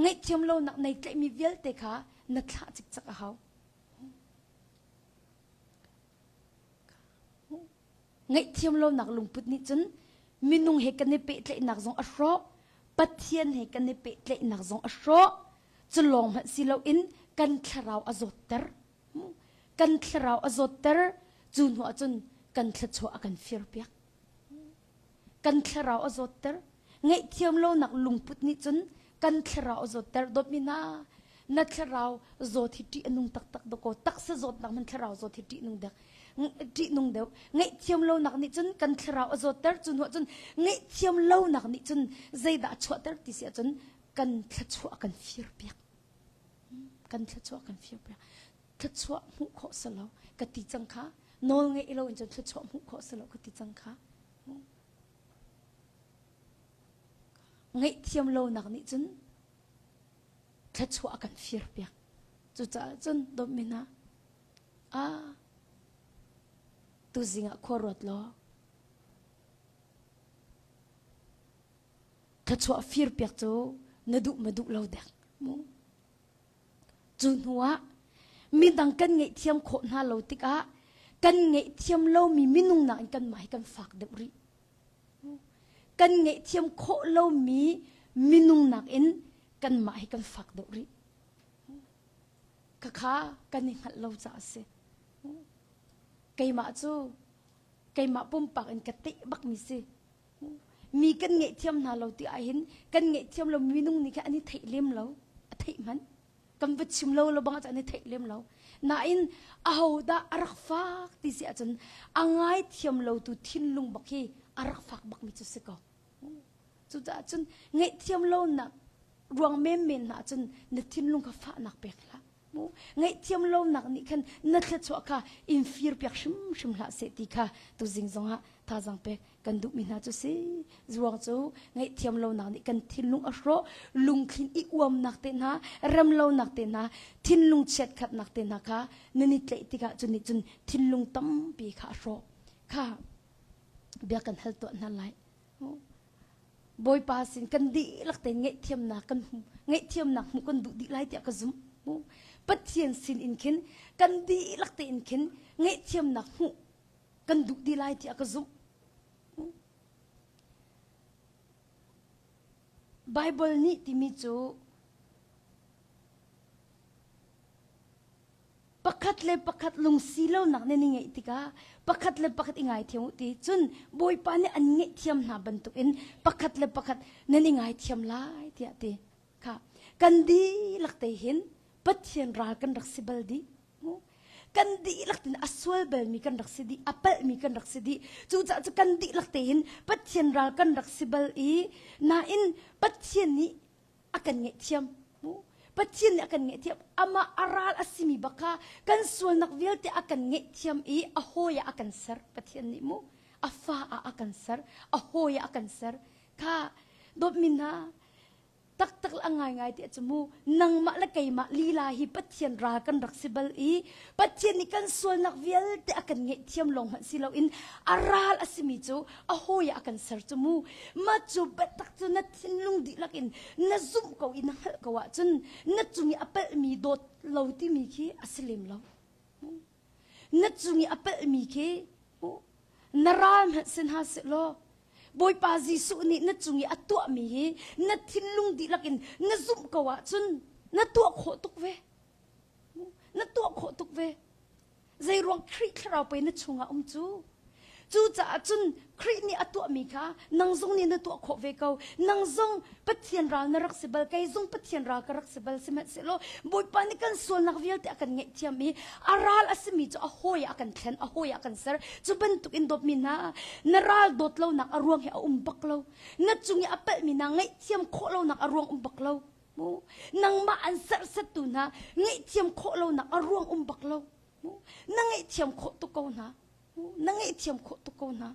ngaihthiam lonak nei tlaihmi vialte kha na thlah cikcek a hau Ngaihthiam lonak lungput nih cun minung he kan i pehtlaihnak zong a hrawh, Pathian he kan i pehtlaihnak zong a hrawh. Cu lawng hmanh si loin kan thlarau a zawtter. Kan thlarau a zawtter. Cu hnu ah cun kan thluachuah a kan firpiak. Kan thlarau a zawtter. Ngaihthiam lonak lungput nih cun kan thlarau a zawtter. Dawtmi hna, na thlarau zawt hi ṭih a nung taktak dawkaw taksa zawtnak hmanh thlarau zawt hi ṭih nung dek ṭih nung deuh. Ngaihthiam lonak nih cun kan thlarau a zawtter. Cu hnuah cun ngaihthiam lonak nih cun zeidah a chuahter ti si ahcun kan thluachuah a kan firpiak. Kan thluachuah a kan firpiak. Thluachuah hmuh khawh si lo ka ti cang kha. Nawl ngeih lo in cun thluachuah hmuh khawh si lo ka ti cang kha. Ngaihthiam lonak nih cun thluachuah a kan firpiak. Cucaah cun dawtmi hna, ah tuzing ah khua ruat law thluachuah firpiak cu na duh ma duh lo dek mu. Cu hnuah midang kan ngaihthiam khawh hna lo tikah kan ngaihthiam lomi minung nakin kanmah hi kan fak deuh rih. Kan ngaihthiam khawh lomi minung nakin kanmah hi kan fak deuh rih. Khakha kan i hngalh lo caah a si. Keimah cu keimah pumpak in ka teh bakmi si. Mi kan ngaihthiam hna lo ti ahhin kan ngaihthiam lo minung nih khan an i theih lem lo. A theih hmanh. Kan va chim lo lo bang ah an i theih lem lo. Nain ahodah a rak fak ti si ahcun a ngaithiam lo tu thinlung bak hi a rak fak bakmi cu si ko. Cucaah cun ngaihthiam lonak ruang menmen hna cun na thinlung kha fahnak pek hlah. Mu ngaihthiam lonak nih khan na thluachuah kha in fir piak hrimhrim hlah seh ti kha tuzing zongah thazaang pek kan duhmi hna cu si. Zuang cu ngaihthiam lonak nih kan thinlung a hrawh, lungthlin i uamnak te hna, rem lonak te hna, thinlung chiatkhatnak te hna kha nan i tlaih tikah cu nih cun thinlung tampi kha a hrawh. Kha bia kan hal tuah hna lai. Bawipa sin kan dihlak tein ngaihthiamnak kan hmu ngaihthiamnak hmuh kan duh dih lai tiah ka zumh. Pathian sin in khin kan dihlak tein khin ngaihthiamnak hmuh kan duh dih lai tiah ka zumh. Bible nih timi cu Pakhat le pakhat lungsi lonak nan i ngeih tikah pakhat le pakhat i ngaithiam u ti cun Bawipa nih an ngaihthiam hna bantukin pakhat le pakhat nan i ngaithiam lai tiah ti kha kan dihlak te hin Pathian ral kan rak si bal dih. Kan dihlak tin a sual balmi kan rak si dih, a palhmi kan rak si dih. Cucaah cu kan dihlak te hin Pathian ral kan rak si bal i nain Pathian nih a kan ngaihthiam. Pathian nih a kan ngaihthiam. Amah a ral a simi bak kha kan sualnak vialte a kan ngaihthiam i a hawi ah a kan ser. Pathian nih mu a fa ah a kan ser, a hawi ah a kan ser. Kha dawtmi hna taktak le a ngaingai ti cu mu nangmah le keimah lila hi Pathian ral kan rak si bal i Pathian nih kan sualnak vialte a kan ngaihthiam lawng hmanh si loin a ral a simi cu a hawi ah a kan ser cu mu mah cu biatak cu na thinlung dihlak in na zumh ko i na hngalh ko ahcun na cung i a palhmi dawt lo timi khi a si lem lo na cung i a palhmi khi na ral hmanh si hna sehlaw Bawipa Jesuh nih na cung i a tuahmi hi na thinlung dihlak in na zumh ko ahcun na tuah khawh tuk ve na tuah khawh tuk ve Zeiruang Khrih thlarau pei na chungah um cu? Cucaah cun Khrih nih a tuahmi kha nang zong nih na tuah khawh ve ko. Nang zong Pathian ral na rak si bal, kei zong Pathian ral ka rak si bal. Sihmanhsehlaw Bawipa nih kan sualnak vialte a kan ngaihthiam i a ral a simi cu a hawi ah a kan thlen, a hawi ah a kan ser. Cu bantuk in dawtmi hna, na ral dawt lonak a ruang hi a um bak lo. Na cung i a palhmi hna ngaihthiam khawh lonak a ruang um bak lo. Nangmah an serhsattu hna ngaihthiam khawh lonak a ruang um bak lo. Na ngaihthiam khawh tuk ko hna. Na ngaihthiam khawh tuk ko hna.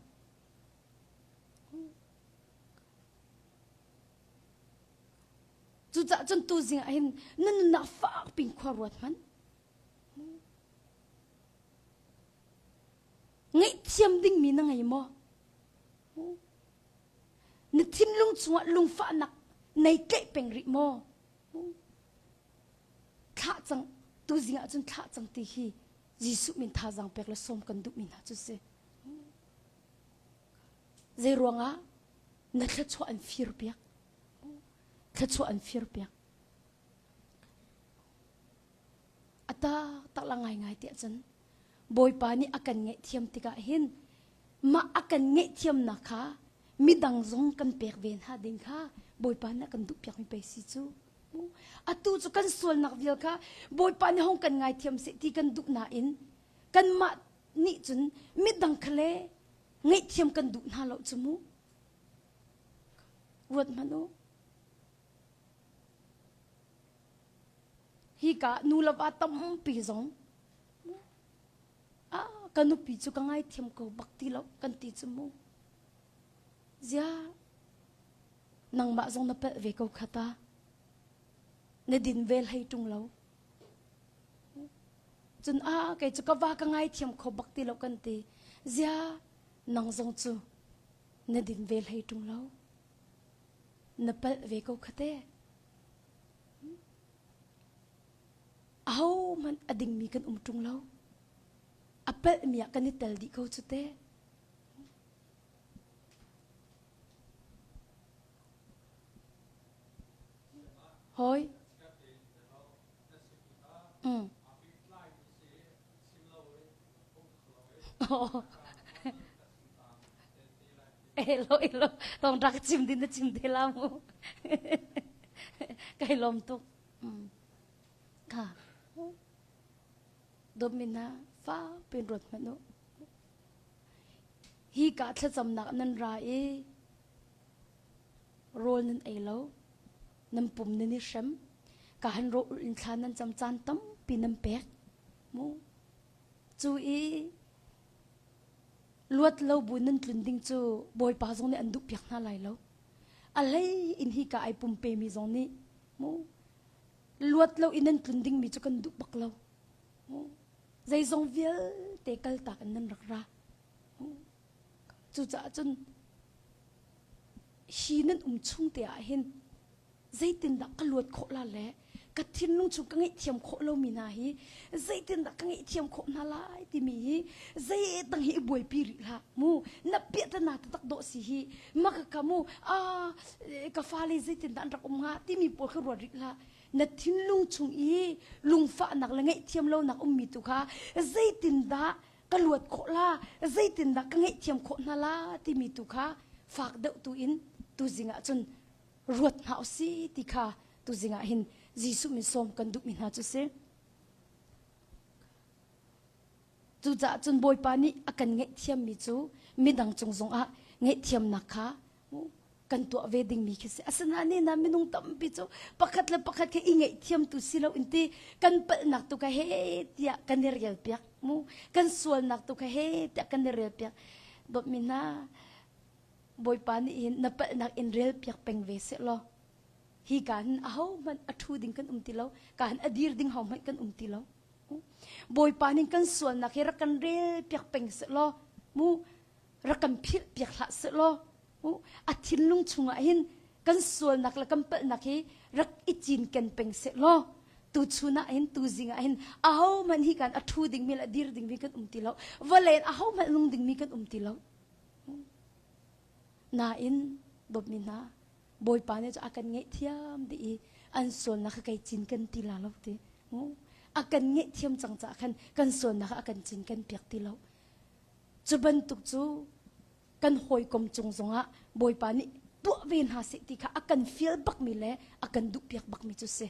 Cucaah cun tuzing ah hin na nunnak fak pin khua ruat hmanh. Ngaihthiam dingmi na ngei maw? Na thinlung chungah lungfahnak nei tlaih peng rih maw? Thlah cang, tuzing ah cun thlah cang ti hi Jesuh min thazaang pek le sawm kan duhmi hna cu si. Zei ruangah na thluachuah an fir piak? Thluachuah an fir piak. A tak la ngaingai tiah cun Bawipa nih a kan ngaihthiam tikah hin mah a kan ngaihthiamnak kha midang zong kan pek ve hna ding kha Bawipa nih a kan duhpiakmi pei si cu. Atu cu kan sualnak vial kha Bawipa nih hong kan ngaithiam seh ti kan duh nain kanmah nih cun midang kha le ngaihthiam kan duh hna lo cu mu. Ruat hmanh u. Hika nu le va tampi zong ah ka nupi cu ka ngaithiam ko bak ti lo kan ti cu mu. Zia nangmah zong na palh ve ko kha ta. Na din vel hei ṭung lo. Cun a kei cu ka va ka ngaithiam kho bak ti lo kan ti. Zia nang zong cu na din vel hei ṭung lo. Na palh ve ko kha te. Ahohmanh a dingmi kan um ṭung lo. A palhmi ah kan i tel dih ko cu te. Hawi. Mm. Elo elo tong rak chim din na chim te la mu. Kai lom tuk. Ka. Domina fa pin ruat hmanh u. Hi ka thlacamnak nan ra i rawl nan ei lo. Nan pum nan i hrem. Ka han ro ul in thla nan cam caan tampi nan pek. Mu. Cu i luat lo bu nan tlun ding cu Bawipa zong nih an duh piak hna lai lo. A hlei in hi ka ai pumpe mi zong nih mu luat lo in nan tlun ding mi cu kan duh bak lo. Mu zeizong vialte kaltak in nan rak ra. Mu cucaah cun hi nan um chung te ah hin zeitindah ka luat khawh la le ka thinlung chung ka ngaihthiam khawh lomi hna hi zeitindah ka ngaihthiam khawh hna lai timi hi zeidang hi i buaipi rih hlah mu na piahtana taktak dawh si hi maka ka mu a ka fale zeitindah an rak um hnga timi pawl kha ruat rih hlah na thinlung chung i lungfahnak le ngaihthiam lonak ummi tu kha zeitindah ka luat khawh la zeitindah ka ngaihthiam khawh hna la timi tu kha fak deuh tu in tuzing ah cun ruat hna usih ti kha tuzing ah hin Jesuh min sawm kan duhmi hna cu si. Cucaah cun Bawipa nih a kan ngaihthiammi cu midang cung zongah ngaihthiamnak kha kan tuah ve dingmi khi si. Asinain ni na minung tampi cu pakhat le pakhat khi i ngaihthiam tu si lo in ti kan palhnak tu kha he tiah kan i rel piak mu kan sualnak tu kha he tiah kan i rel piak dawtmi hna Bawipa nih hin na palhnak in rel piak peng ve seh law hi ka hin ahohmanh a ṭhu ding kan um ti lo ka hin a dir ding hohmanh kan um ti lo Bawipa nih kan sualnak hi rak kan rel piak peng seh law mu rak kan philh piak hlah seh law mu a thinlung chungah hin kan sualnak le kan palhnak hi rak i cinken peng seh law tu chun ah hin tu zing ah hin ahohmanh hi kan a ṭhu dingmi le a dir dingmi kan um ti lo vawlei in ahohmanh nung dingmi kan um ti lo Nain dawtmi hna Bawipa nih cu a kan ngaihthiam dih i an sualnak kha kei cin kan ti la lo ti. A kan ngaihthiam cang caah khan kan sualnak kha a kan cin kan piak ti lo. Cu bantuk cu kan hawikom cung zongah Bawipa nih tuah ve hna seh ti kha a kan fial bakmi le a kan duhpiak bakmi cu si.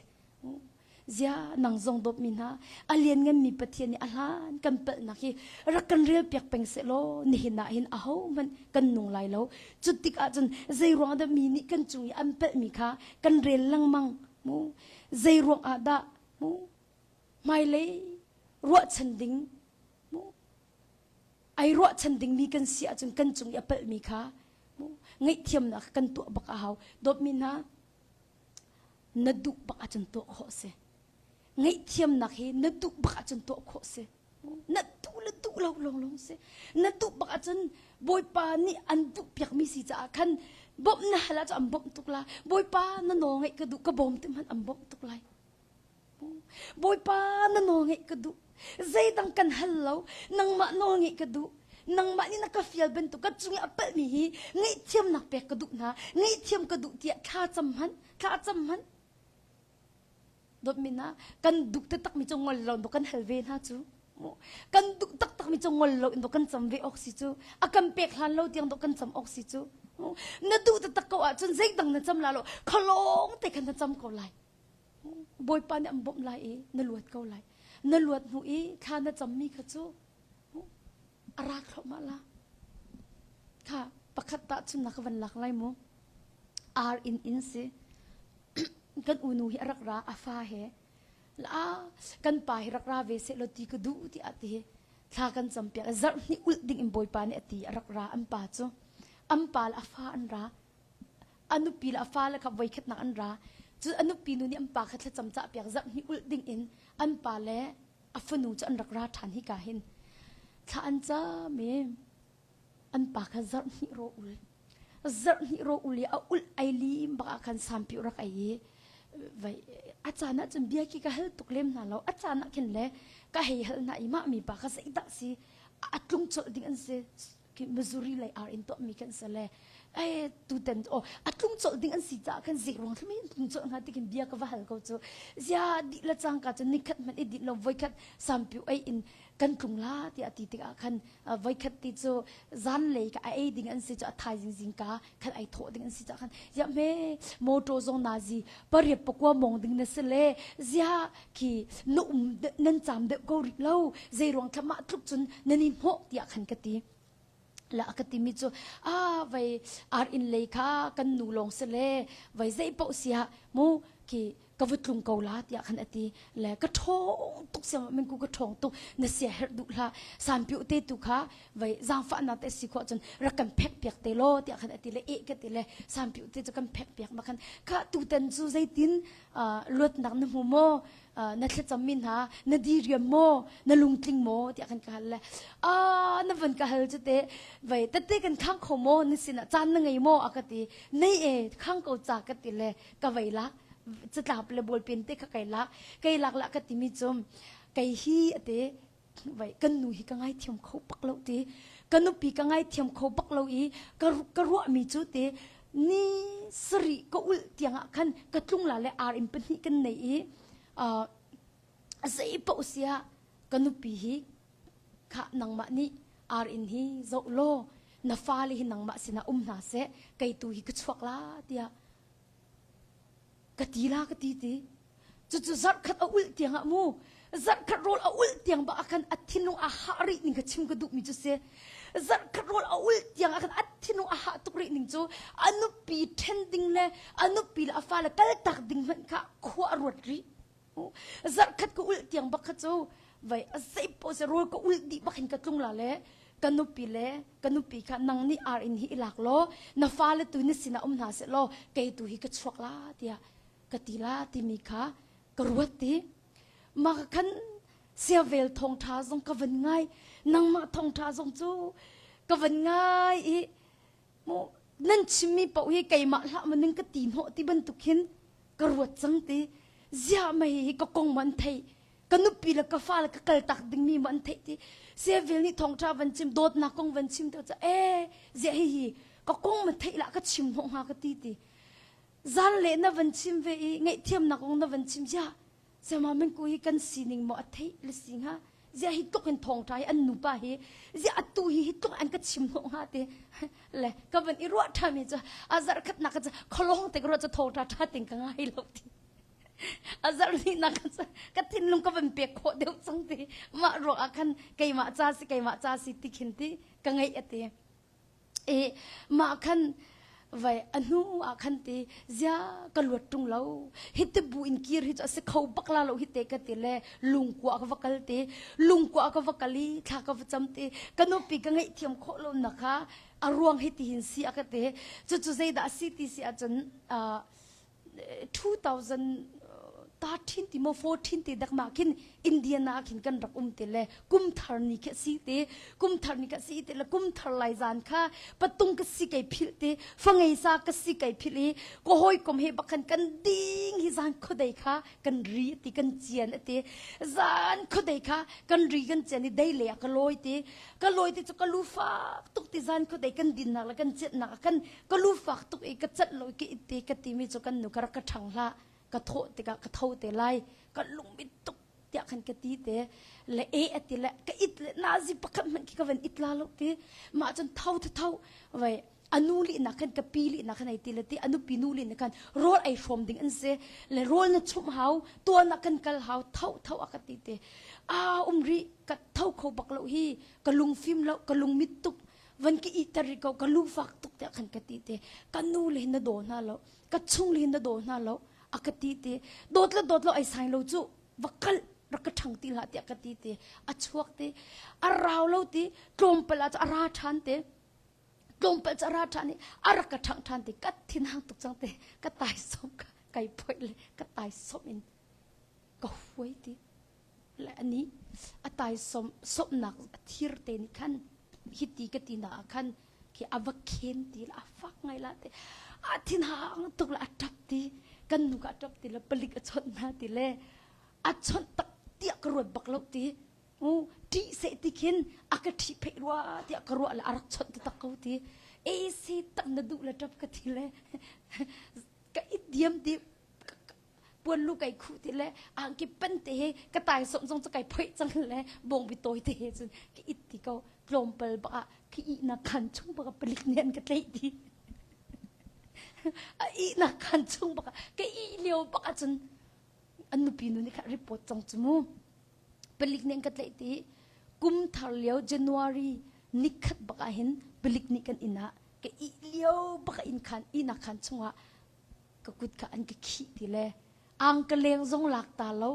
Zia nang zong dawtmi hna a liannganmi Pathian nih a hlan kan palhnak hi rak kan rel piak peng seh law nihin ah hin ahohmanh kan nung lai lo. Cu tik ahcun zei ruang dah mi nih kan cung i an palhmi kha kan rel lengmang mu zei ruang ah dah mu hmailei ruahchan ding mu ai ruahchan dingmi kan si ahcun kan cung i a palhmi kha mu ngaihthiamnak kan tuah bak a hau dawtmi hna na duh bak ahcun tuah khawh si ngaihthiamnak hi na duh bak ahcun tuah khawh si na duh le duh lo lawng lawng si na duh bak ahcun bawipa nih an duh piakmi si caah khan bawmh na hal ahcun an bawmh tuk lai bawipa na nawl ngaih ka duh ka bawm ti hmanh an bawmh tuk lai Bawipa na nawl ngaih ka duh. Zeidang kan hal lo. Nangmah nawl ngaih ka duh. Nangmah nih na ka fial bantuk ka cung i a palhmi hi ngaihthiamnak pek ka duh hna. Ngaihthiam ka duh tiah thla cam hmanh, thla cam hmanh. Dawtmi hna, kan duh taktakmi cu ngol lo in kan hal ve hna cu. Kan duh taktakmi cu ngol lo in kan cam ve awk si cu. A kan pek hlan lo tiang kan cam awk si cu. Na duh taktak ko ahcun zeidang na cam la lo. Khalawng te khan na cam ko lai. Bawipa nih an bawmh lai i na luat ko lai. Na luat hnu i thla na cammi kha cu a ra thluahmah la. Kha pakhat tahchun na ka van lak lai mu. Ar in in si. kan unu hi a rak ra a fa he. La kan pa hi rak ra ve seh law ti ka duh ti a ti. Thla kan cam piak zarh hnih ulh ding in Bawipa nih a ti a rak ra an pa cu. An pa le a fa an ra. A nupi le a fale kha voikhatnak an ra. Cu a nupi nu nih an pa kha thlacam cahpiak zarh hnih ulh ding in an pa le a fanu cu an rak ra ṭhan hika hin. Thla an cam i an pa kha zarh hnih raw ul. Zarh hnih raw ul i a ulh ai lim bak ah khan sampi rak ei i vai a caan ah cun bia khi ka hal tuk lem hna lo a caan ah khin le ka hei hal hna i mah mi pa kha zeidah si a tlung colh ding an si Missouri lei ar in tuahmi kan si le eh tuten oh a tlung colh ding an si caah khan zik ruang thlumi in tlung colh hnga tikin bia ka va hal ko cu zia dih le cangka cu nikhat hmanh i dih lo voikhat sampiu ei in. Kan tlung la tiah ti tikah khan voikhat ti cu zanlei ka a ei ding an si cu a thaizing zingka khan ai thawh ding an si cah khan ziah hme motor zong nazi pariat pakua mong ding na si le ziah khi na um nan cam deuh ko rih lo zei ruang thla mah tluk cun nan i hnawh tiah khan ka ti la ka timi cu a vai ar in lei kha kan nu lawng si le vai zei paoh sia mu khi ka va tlung ko la tiah khan a ti le ka ṭhawng tuk siang min ku ka ṭhawng tuk na sia herh duh hlah sanpiu te tu kha vai zaangfahnak te si khawh cun rak kan phek piak te law tiah khan a ti le eh ka ti le sanpiu te cu kan phek piak ma khan kha tutan cu zeitin luatnak na hmu maw na thlacam mi hna na diriam maw na lungtling maw tiah khan ka hal le a na van ka hal cu te vai tete kan khang kho maw na sinah caan na ngei maw a ka ti nei e khang ko ca ka ti le ka vei lak catlap le ballpen te kha kai lak kai lak la ka timi cu kei hi ate vai kan nu hi ka ngaithiam kho bak lo ti ka nupi ka ngaithiam kho bak lo i ka ka ruahmi cu te ni sarih ka ulh tiang ah khan ka tlung la le ar in pahnih kan nei i zei paoh sia ka nupi hi kha nangmah nih ar in hi zoh law na fale hi nangmah sinah um hna seh kei tu hi ka chuak la tiah ka ti la ka ti ti cucu zarhkhat a ulh tiang ah mu zarhkhat rawl a ulh tiang ba khan a thinlung a hah rih ning ka chim ka duh mi cu si zarhkhat rawl a ulh tiang ah khan a thinlung a hah tuk rih ning cu a nupi ṭhen ding le a nupi le a fale kaltak ding hmanh kha khua a ruat rih Zarhkhat ka ulh tiang bak kha cu vai a zei paoh si rawl ka ulh dih bak hin ka tlung la le ka nupi le ka nupi kha nang nih ar in hi i lak law na fale tu na sinah um hna seh law kei tu hi ka chuak la tiah ka ti la timi kha ka ruat ti mah khan siavel thawngṭha zong ka van ngai nangmah thawngṭha zong cu ka van ngai i mu nan chimmi paoh hi keimah hlah ma ning ka ti hnawh ti bantuk hin ka ruat cang ti ziah mei hi ka kong ma an theih ka nupi le ka fa le ka kal tak dingmi ma an theih ti sevil nih thawngṭha van chim dawtnak kong van chim te ca e ziah hi hi ka kong ma theih lah ka chim hnawh hnga ka ti ti zan le na van chim ve i ngaihthiamnak kong na van chim ziah Sema mengku hi kan sining maw a theih le si hnga ziah hi tluk in thawngṭha hi an nupa hi ziah atu hi hi tluk an ka chim hnawh hnga ti le ka van i ruah ṭhami cu a zarh khatnak ka cu khualawng te ka ruah cu thawngṭha ṭha ting ka ngai lo ti a zarh hnihnak ka cu ka thinlung ka van pek khawh deuh cang ti mah ruang ah khan keimah ca si keimah ca si ti khin ti ka ngaih a ti I mah khan vai a hnu ah khan ti zia ka luat ṭung lo hiti bu in kir hi cu a si kho bak la lo hi te ka ti le lungkua ka va kal ti lungkua ka va kal i thla ka va cam ti ka nupi ka ngaihthiam khawh lo na kha a ruang hi ti hin si a ka ti cucu zeidah a si ti si ahcun 2013 ti maw 14 ti dak ma khin Indiana khin kan rak um ti le kum thar ni kha si ti kum thar ni kha si ti le kum thar lai zan kha patung ka si kai phil ti fangei sa ka si kai phil i ko hoi kom he bakhan kan ding hi zan khodei kha kan ri ti kan cian ati zan khodei kha kan ri kan cian i dei le ka loi ti ka loi ti chu ka lu fak tuk ti zan khodei kan din nak le kan ciat nak kan ka lu fak tuk i ka cat lo i ka it te ka timi cu kan nu ka rak ka ṭhang hlah ka thawh tikah ka tho te lai ka lungmit tuk tiah khan ka ti te le e a ti le ka it le nazi pakhat hmanh khi ka van it la lo ti mah cun tho tho tho vai anu li na khan ka pi li na khan ai ti le ti anu pi nu li na khan rawl ei hrawm ding an si le rawl na chumh hau tuan ah kan kal hau tho tho a ka ti te a um ri ka tho kho bak lo hi ka lungfim lo ka lungmit tuk van ki iter rih ko ka lu fak tuk tiah khan ka ti te ka nu le hin na daw hna lo ka chung le hin na daw hna lo a ka ti te dawt le dawt lo ai sai lo cu va kal rak ka ṭhang ti hlah tiah ka ti te a chuak te a rau lo ti tlawmpal ah cu a ra ṭhan te tlawmpal cu a ra ṭhan i a rak ka ṭhang ṭhan te ka thin hang tuk cang te ka tai som ka kai phoih le ka tai som in ka huai ti Le anih a taisawm sawmnak a thir te nih khan hiti ka ti na ah khan khi a va khen ti la a fak ngai la te a thinhang tuk la a ṭap ti kan nu ka a ṭap ti le palik a chawnh hna ti le a chawnh tak tiah ka ruat bak lo ti u ṭih seh ti khin a ka ṭhih pheih rua tiah ka ruah le a rak chawnh taktak ko ti e si tak na duh le ṭap ka ti le ka i diam ti. Puan lu kai khuh ti le angki pan te he ka tai som zong cu kai phoih cang le bawngbi tawi te he cun ka it ti ko. Tlawmpal bak ah ka ihnak khan chung bak ah palik nih an ka tlaih ti. A ihnak khan chung bak ah ka ih lio bak ah cun an nupi nu nih kha report cang cu mu. Palik nih an ka tlaih ti kum thar lio January nikhat bak ah hin palik nih kan inn ah ka ih lio bak ah inn khan ihnak khan chungah ka kut kha an ka khih ti le ang ka leng zong lak ta lo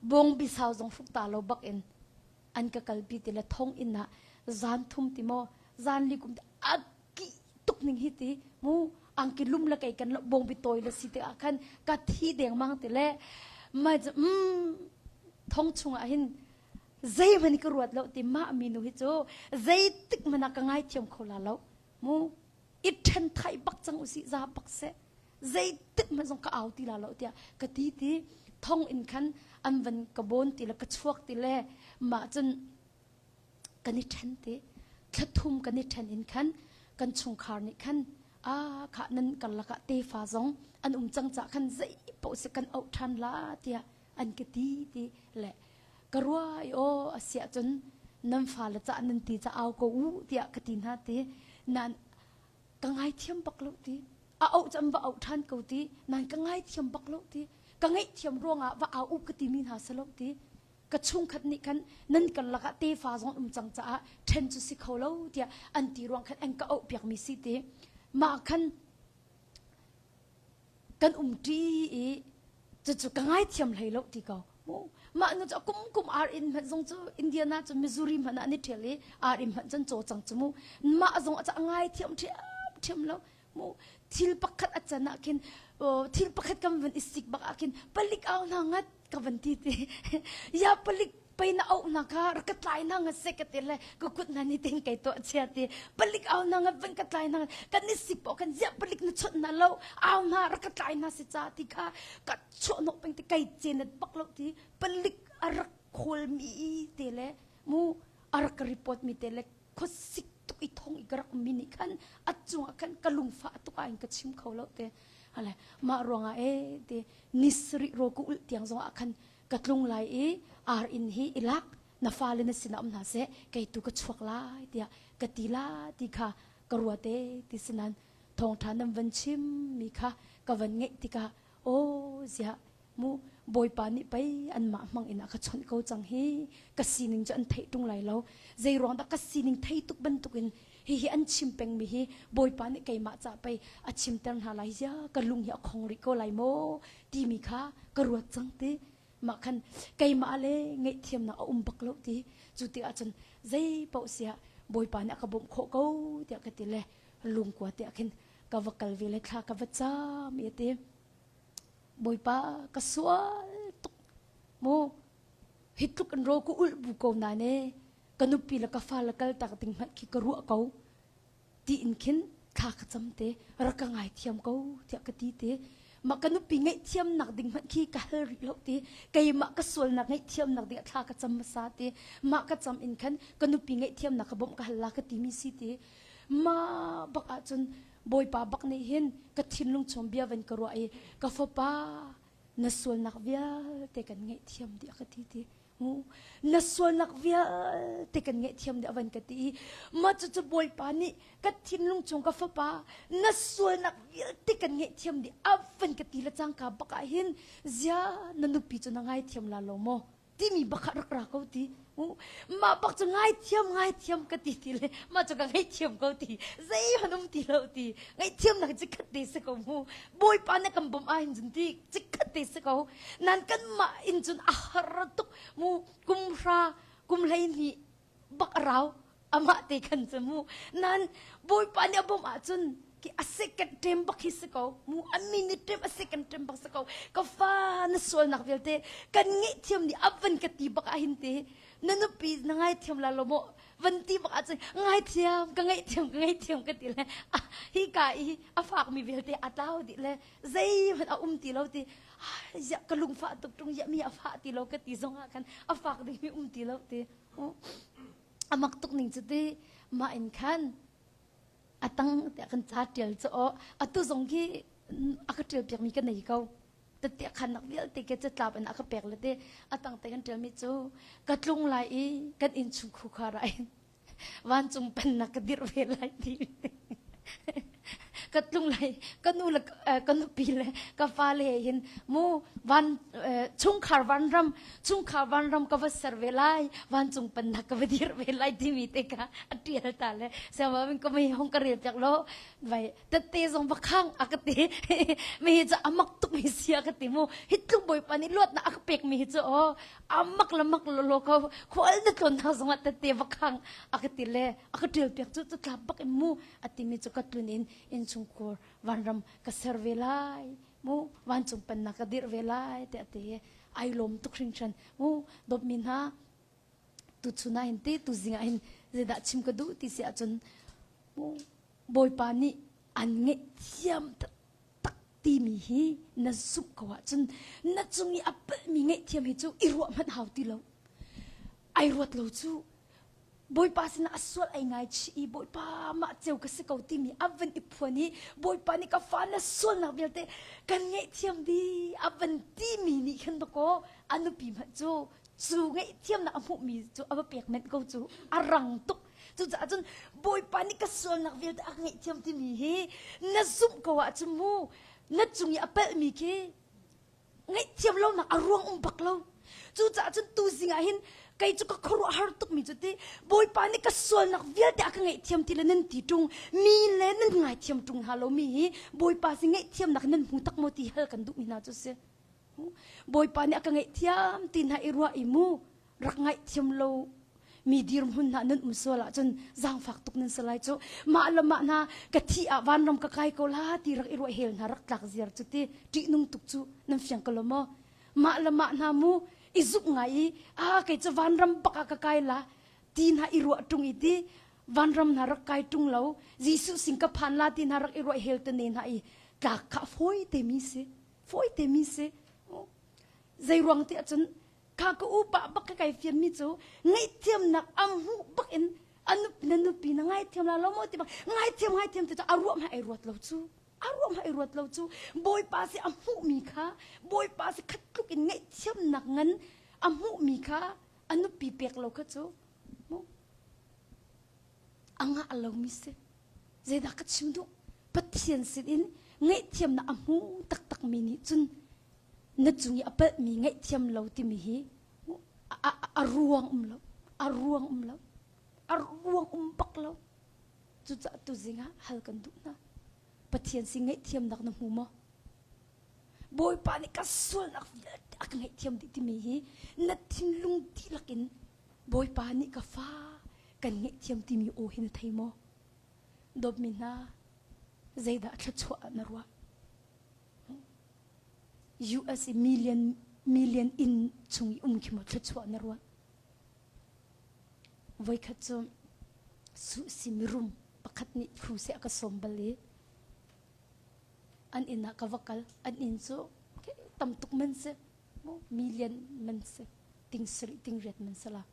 bawng bisau zong hruk ta lo bak in an ka kalpi ti le thong inn ah zan thum ti maw zan li kum a ki tuk ning hi ti mu angki lum le kei kan lo bawng bi tawi le si te ah khan ka thi deng mang ti le mai mm thong chung ah hin zeihmanh ka ruat lo ti mah mi nu hi cu zeitik hmanh ah ka ngaithiam kho la lo mu i ṭhen thai bak cang usih za bak seh zeitik hmanh zong ka au ti la lo tiah ka ti ti thong in khan an van ka bon ti le ka chuak ti le mah cun kan i ṭhen ti thla thum kan i ṭhen in khan kan chungkhar nih khan a kha nan karlak ah tefa zong an um cang ca khan zei paoh si kan auh ṭhan la tiah an ka ti ti le ka rua i aw a siah cun nan fale ca nan ti ca au ko u tiah ka ti hna ti nan ka ngaithiam bak lo ti a auh cam va auh ṭhan ko ti nan ka ngaithiam bak lo ti ka ngaihthiam ruangah va au u ka ti mi hna si lo ti ka chungkhat nih khan nan karlak ah tefa zong um cang caah ṭhen cu si kho lo tiah an ti ruang khan an ka auh piakmi si ti mah khan kan umṭi i cucu ka ngaithiam hlei lo ti ko mah nu cu kum kum ar in hmanh zong cu Indiana cu Missouri hmanh ah ni ṭhial i ar in hmanh cun caw cang cu mu mah zong a ngaithiam ṭhiamṭhiam lo mu thil pakhat a can ah khin thil pakhat kan van i sik bak ah khin palik au hna ngat ka van ti ti ya palik pei na auh na kha rak ka tlai na nga se ka ti le ka kut na ni ting kai to chia ti palik au na nga van ka tlai na kan ni sik po kan zia palik na chot na lo au na rak ka tlai na si cha ti kha ka chuah nok peng ti kai chen bak lo ti palik a rak khawl mi te le mu a rak report mi te le khuasik tuk i thong i ka rak mi nih khan a cungah khan ka lungfah tuk ah in ka chim kho lo te hale mah ruangah e te nisri ro ku ul tiang zong ah khan ka tlung lai i ar inn hi i lak na fale na sinah um hna seh kei tu ka chuak lai tiah ka ti la ti kha ka ruate ti sinan thawngṭha nan van chim mi kha ka van ngeih tikah aw ziah mu bawipa nih pei anmah hmang in a ka chawnh ko cang hi ka sining cu an theih ṭung lai lo zei ruang dah ka sining thei tuk bantukin hihi an chim pengmi hi bawipa nih keimah ca pei a chimter hna lai zia ka lung hi a khong rih ko lai maw timi kha ka ruat cang ti mah khan keimah le ngaihthiamnak a um bak lo ti cu ti ahcun zei paoh siah bawipa nih a ka bawmh khawh ko tiah ka ti le lungkua tiah khin ka va kal ve le thla ka va cam i ti bawipa ka sual tuk mu hi tluk in ro ku ulh bu ko na ne ka nupi le ka fa le kal tak ding hmanh khi ka ruah ko tiin khin thla ka cam te rak ka ngaithiam ko tiah ka ti te mah ka nupi ngaihthiamnak ding hmanh khi ka hal rih lo ti keimah ka sualnak ngaihthiamnak ding ah thla ka cam hmasa ti mah ka cam in khan ka nupi ngaihthiamnak ka bawmh ka hal la ka timi si ti mah bak ahcun bawipa bak nih hin ka thinlung chung bia van ka ruah i ka fapa na sualnak vialte kan ngaihthiam dih a ka ti ti Na sualnak vialte kan ngaihthiam dih a van ka ti i mah cucu Bawipa nih ka thinlung chung ka fapa na sualnak vialte kan ngaihthiam dih a van ka ti le cangka bak ah hin zia na nupi cu na ngaithiam la lo maw timi bak ah rak ra ko ti mah bak cu ngaithiam ngaithiam ka ti ti le mah cu ka ngaihthiam ko ti zeihmanh um ti lo ti ngaihthiamnak cikhat te si ko mu Bawipa nih kan bawmh ah hin cun ti cikhat te si ko nan kanmah in cun a har tuk mu kum hra kum 12 bak a rau amah te khan cu mu nan bawipa nih a bawmh ahcun ki a second term bak hi si ko mu a minute term a second term bak si ko ka fa na sualnak vialte kan ngaihthiam nih a van ka ti bak ah hin te na nupi na ngaithiam la lo maw van ti bak ahcun ngaithiam ka ngaihthiam ka ngaihthiam ka ti le hi ka i a fakmi vialte a tlau dih le zeihmanh a um ti lo ti ziah ka lungfah tuk ṭung ziah mi a fah ti lo ka ti zong ah khan a fak dingmi um ti lo ti a mak tuk ning cu ti mah in khan a tang tiah kan ca ṭial cu aw atu zong khi a ka ṭial piakmi ka nei ko. Tette khannak vialte ke catlap in a ka pek le te a tang te kan ṭialmi cu ka tlung lai i kan innchung khukhar ah hin vancung pennak ka dirh ve lai ti ka tlung lai ka nu le ka nupi le ka fale he hin mu van chungkhar vanram chungkhar vanram ka va ser ve lai vancung pennak ka va dirh ve lai timi te kha a ṭial ta le siangbawi ka mei hong ka rel piak lo vai tette zong va khang a ka ti mi hi cu amak tuk mi si a ka ti mu hi tluk bawipa nih luatnak a ka pek mi hi cu aw amak le mak lo lo ko khual na tlawn hna zongah tette va khang a ka ti le a ka ṭial piak cu cu tlap bak in mu a timi cu ka tlun in innchungkhur vanram ka ser ve lai mu vancung pennak ka dirh ve lai tiah a ti ai lawm tuk hringhran mu dawtmi hna tuchun ah hin ti tuzing ah hin zeidah chim ka duh ti si ahcun mu Bawipa nih an ngaihthiam taktak timi hi na zumh ko ahcun na cung i a palhmi ngaihthiam hi cu i ruah hmanh hau ti lo. Ai ruat lo cu Bawipa sinah a sual ai ngaichih i Bawipa mah ceu ka si ko timi a van i phuan i Bawipa nih ka fa na sualnak vialte kan ngaihthiam dih a van timi nih khin dakaw a nupi hmanh cu cu ngaihthiamnak a hmuhmi cu a va pek menh ko cu a rang tuk. Cucaah cun Bawipa nih ka sualnak vialte a ka ngaihthiam timi hi na zumh ko ahcun mu na cung i a palhmi khi ngaihthiam lonak a ruang um bak lo. Cucaah cun tuzing ah hin kei cu ka khuaruahhar tukmi cu ti Bawipa nih ka sualnak vialte a ka ngaihthiam ti le nan ti ṭung mi le nan ngaithiam ṭung hna lomi hi Bawipa sin ngaihthiamnak nan hmu tak maw ti hal kan duhmi hna cu si. Bawipa nih a ka ngaihthiam ti hna i ruah i mu rak ngaihthiam lo mi dirhmun hna nan um sual ahcun zaangfak tuk nan si lai cu mah le mah hna ka thi ah vanram ka kai ko la ti rak i ruah hel hna rak tlak ziar cu ti ṭihnung tuk cu nan fiang ko lo maw mah le mah hna mu i zumh ngai i a kei cu vanram bak ah ka kai la ti hna i ruah ṭung i ti vanram hna rak kai ṭung lo Jesuh sin ka phan la ti hna rak i ruah hel te ne hna i tlak kha fawi te mi si fawi te mi si zei ruang ti ahcun Kha ka upa bak ka kai fianmi cu ngaihthiamnak a hmuh bak in a nupi na nupi na ngaithiam la lo maw ti bak ngaithiam ngaithiam ti cu a ruah hmai ai ruat lo cu a ruah hmai ai ruat lo cu Bawipa si a hmuhmi kha Bawipa si khat tluk in ngaihthiamnak ngan a hmuhmi kha a nupi pek lo kha cu mu a ngah lomi si zeidah ka chim duh Pathian sin in ngaihthiamnak a hmu taktakmi nih cun na cung i a palhmi ngaihthiam lo timi hi a ruang um lo a ruang um lo a ruang um bak lo cucaah tuzing ah hal kan duh hna Pathian si ngaihthiamnak na hmu maw Bawipa nih ka sualnak vialte a ka ngaihthiam dih timi hi na thinlung dihlak in Bawipa nih ka fa kan ngaihthiam timi aw hi na thei maw dawtmi hna zeidah thluachuah ah na ruah US i million million inn chung i um khi maw thluachuah na ruah? Voikhat cu suhsi mirum pakhat nih phu seh a ka sawm bal i an inn ah ka va kal. An inn cu tam tuk man si. Million man si. Ting sarih ting riat man si la.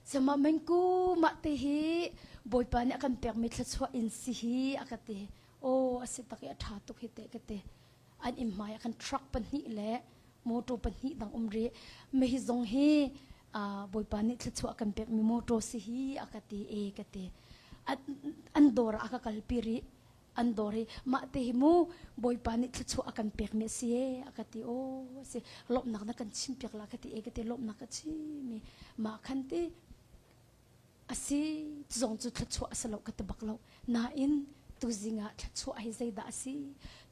Sihmanhsehlaw mengku mah te hi Bawipa nih a kan pekmi thluachuah inn si hi a ka ti. Aw a si tak i a ṭha tuk hi teh ka ti. An inn hmai ah khan truck pahnih le motor pahnih dang um rih. Mah hi zong hi Bawipa nih thluachuah a kan pekmi motor si hi a ka ti e ka ti. An dawr ah a ka kalpi rih. An dawr hi mah te hi mu Bawipa nih thluachuah a kan pekmi a si e a ka ti aw a si lawmhnak na kan chim piak la ka ti e ka ti lawmhnak ka chim i mah khan ti a si zong cu thluachuah a si lo ka ti bak lo nain tuzing ah thluachuah hi zeidah a si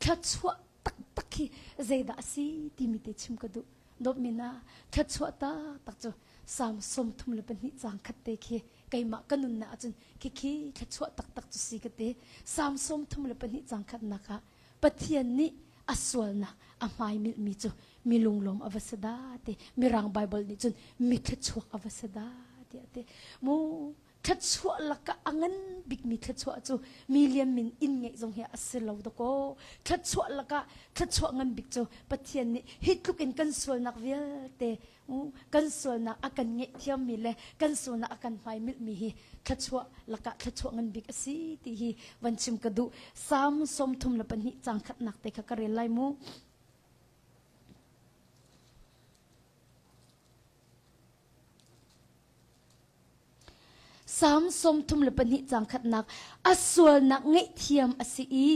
thluachuah taktak hi zeidah a si timi te chim ka duh dawtmi na thluachuah taktak cu Salm 32 caang khat te khi keimah ka nunnak ahcun khikhi thluachuah taktak cu si ka ti. Salm 32 caang khatnak ah Pathian nih a sualnak a hmaimilhmi cu mi lunglawm a va si dah ti Mirang Bible nih cun mi thluachuak a va si dah tiah ti. Mu thluachuah lakah a ngan bikmi thluachuah cu mi lian min inn ngeih zong hi a si lo dakaw. Thluachuah lakah thluachuah ngan bik cu Pathian nih hi tluk in kan sualnak vialte. Kan sualnak a kan ngaihthiammi le kan sualnak a kan hmaimilhmi hi thluachuah lakah thluachuah ngan bik a si ti hi van chim ka duh. Salm 32 caang khatnak te kha ka rel lai mu. Salm 32 caang khatnak a sualnak ngaihthiam a si i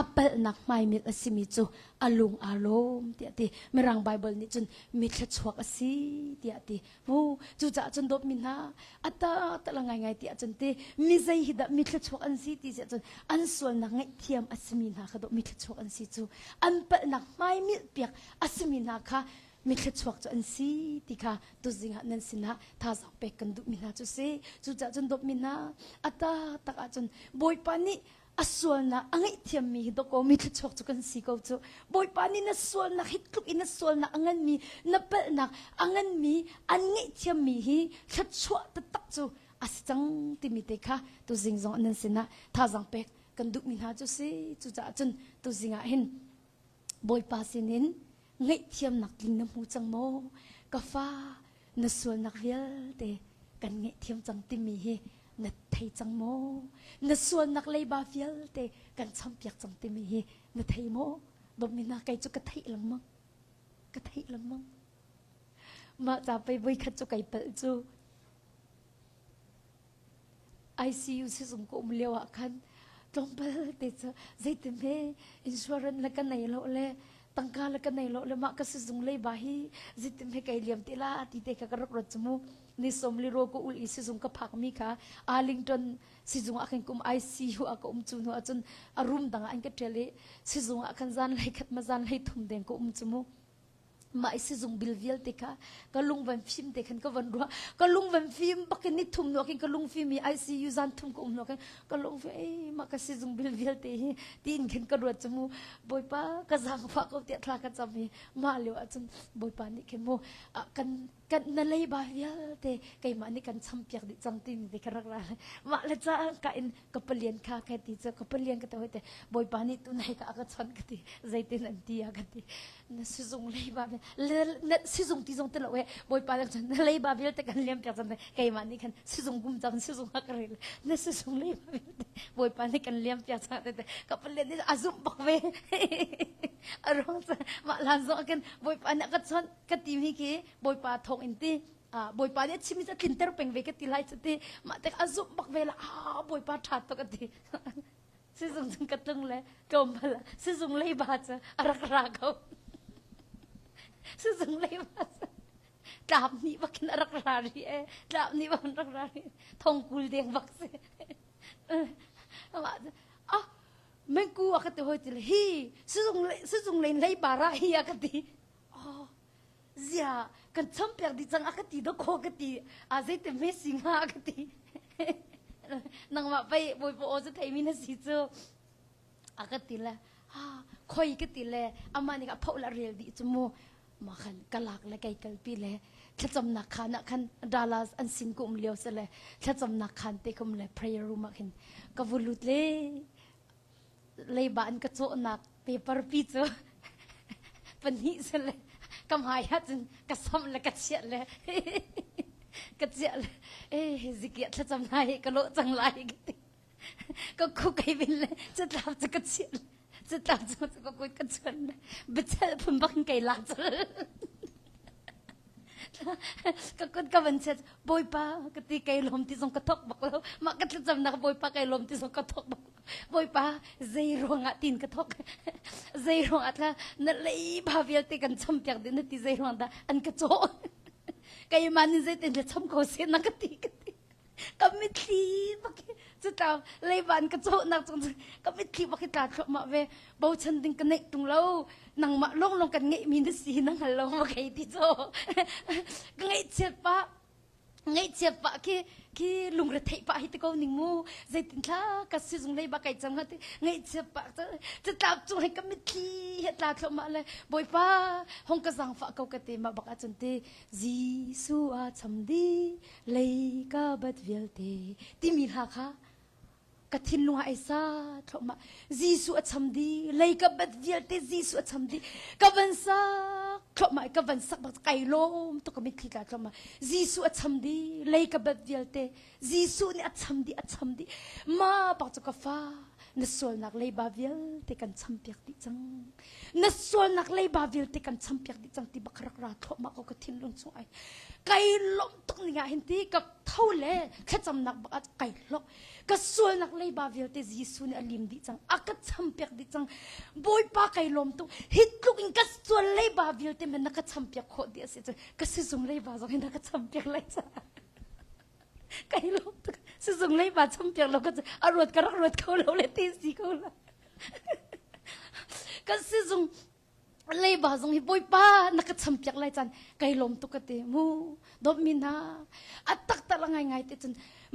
a palhnak hmaimilh a simi cu a lung aa lawm tiah a ti. Mirang Baibal nih cun mi thluachuak a si tiah a ti. Mu cucaah cun dawtmi hna a taktak la ngaingai tiah cun ti mi zei hi dah mi thluachuak an si ti siah cun an sualnak ngaihthiam a simi hna kha dawh mi thluachuak an si cu an palhnak hmaimilh piak a simi hna kha mi thluachuak cu an si ti kha tuzing ah nan sinah thazaang pek kan duhmi hna cu si. Cucaah cun dawtmi hna a taktak ahcun Bawipa nih a sualnak a ngaihthiammi hi dawkaw mi thluachuak cu kan si ko cu. Bawipa nih na sualnak hi tluk in na sualnak a nganmi na palhnak a nganmi an ngaihthiammi hi thluachuah taktak cu a si cang timi te kha tuzing zong nan sinah thazaang pek kan duhmi hna cu si. Cucaah cun tuzing ah hin Bawipa sinin ngaihthiamnak tling na hmu cang maw? Ka fa, na sualnak vialte kan ngaihthiam cang timi hi na thei cang maw? Na sualnak leiba vialte kan champiak cang timi hi na thei maw? Dawtmi hna kei cu ka theih lengmang. Ka theih lengmang. Mah ca pei voikhat cu kai palh cu. ICU sizung ka um lio ah khan tlawmpal te cu zeitin he insurance le ka nei lo le tangka le ka nei lo le mah ka sizung leiba hi zeitin he kai liam te la ti te kha ka rak ruat cu mu ni som li ro ka ul i sizung ka phak mi kha Arlington sizung ah khan kum ICU ah ka um cu hnu ahcun a room dang ah an ka ṭial i sizung ah khan zan hlei khat ma zan hlei thum deng ka um cu mu mah i sizung bil vialte kha ka lung van fim te khan ka van ruah ka lung van fim bakin ni thum nu khin ka lung fim i ICU zan thum ka um nu khin ka lung fim ei mah ka sizung bil vialte hi tiin khin ka ruat cu mu bawipa ka zaangfah ko tiah thla ka cam i mah lio ahcun bawipa nih khin mu kan kan na leiba vialte keimah nih kan champiak dih cang timi te ka rak ra mah le ca ka in ka palian kha ka ti cu ka palian ka te hoi te bawipa nih tu nai ka ka chon ka ti zeitin an ti a ka ti na sizung leiba na sizung ti zong te lo e bawipa le cun na leiba vialte kan liam piak cang keimah nih khan sizung kum cang sizung ha ka rel na sizung leiba vialte bawipa nih kan liam piak cang te ka palian nih a zumh bak ve a ruang cu mah hlan zong ah khan bawipa nih a ka chon ka ti mi khi bawipa thawng in ti bawipa nih a chim a tlinter peng ve ka ti lai cu ti mah tek a zumh bak ve la ah bawipa ṭha tuk a ti sizung cung ka tlung le tlawmpal sizung leiba cu a rak ra ko sizung leiba cu tlap nih bakin a rak ra ri e tlap nih bakin rak ra ri thongkul deng bak si ah mengku a ka ti hoi ti le hi sizung sizung lein leiba ra hi a ka ti oh zia kan champiak dih cang a ka ti dawkaw ka ti a zeiti hme si hnga a ka ti nangmah pei bawipa aw cu theimi na si cu a ka ti le ha khoi ka ti le amah nih a phoh le a rel dih cu mu ma khan ka lak le kei kalpi le thlacamnak khan ah khan Dallas an sin ka um lio se le thlacamnak khan te kum le prayer room ah khin ka vu lut le leiba an ka cawhnak paper pi cu pahnih se le ka hmai ah cun ka samh le ka chiah le ka chiah le eh zikiah thlacam hna hi ka lawh cang lai ka ti ka khu kai bin le catlap cu ka chiah le catlap cu ka kut ka chuan le biachel phun bak in kai lak cul ka kut ka van chet bawipa ka ti kai lawm ti zong ka thok bak lo mah ka thlacamnak bawipa kai lawm ti zong ka thok bak bawipa zei ruangah tin ka thok zei ruangah tla na leiba vialte kan champiak ding na ti zei ruang dah an ka cawh keimah nih zeitin le cham ko seh na ka ti ka ti ka mitthli bak cu tla leiba an ka cawhnak cung ka mitthli bak hi tla thluahmah ve bochan ding ka neih tung lo nangmah lawnglawng kan ngeihmi na si na hngal lo ma kei ti cu ka ngaihchiat pah ngaihchiat pah khi khi lungre theih pah hi ti ko ning mu zeitin thla ka sizung lei ba kai cang ha ti ngaihchiat pah cu tlap cung he ka mitthli he tla thluahmah le bawipa hong ka zaangfah ko ka te ma bak ahcun ti Jesuh a cham di lei ka bat vialte timi hla kha. Ka thinlung ah ai sa thluahmah. Jesuh a cham di, lei ka bat vialte Jesuh a cham di. Ka van sak thluahmah ka van sak bak kai lawm tuk ka mitthli tla thluahmah. Jesuh a cham di, lei ka bat vialte Jesuh nih a cham di, a cham di. Ma pak cu ka fa, na sualnak leiba vialte kan champiak dih cang. Na sualnak leiba vialte kan champiak dih cang ti bak rak ra thluahmah ko ka thinlung chung ai. Kai lawm tuk ning ah hin ti ka tho le thlacamnak bak ah kai hlok. Ka sualnak leiba vialte Jesuh nih a lim dih cang. A ka champiak dih cang. Bawipa kai lawm tuk. Hi tluk in ka sual leiba vialte men na ka champiak khawh dih a si cun ka sizung leiba zong hi na ka champiak lai caah. Kai lawm tuk. Sizung leiba champiak lo ka a ruat ka rak ruat kho lo le ti si ko la. Kan sizung leiba zong hi bawipa na ka champiak lai caan kai lawm tuk ka ti mu dawt mi hna a taktak la ngai ngai te cun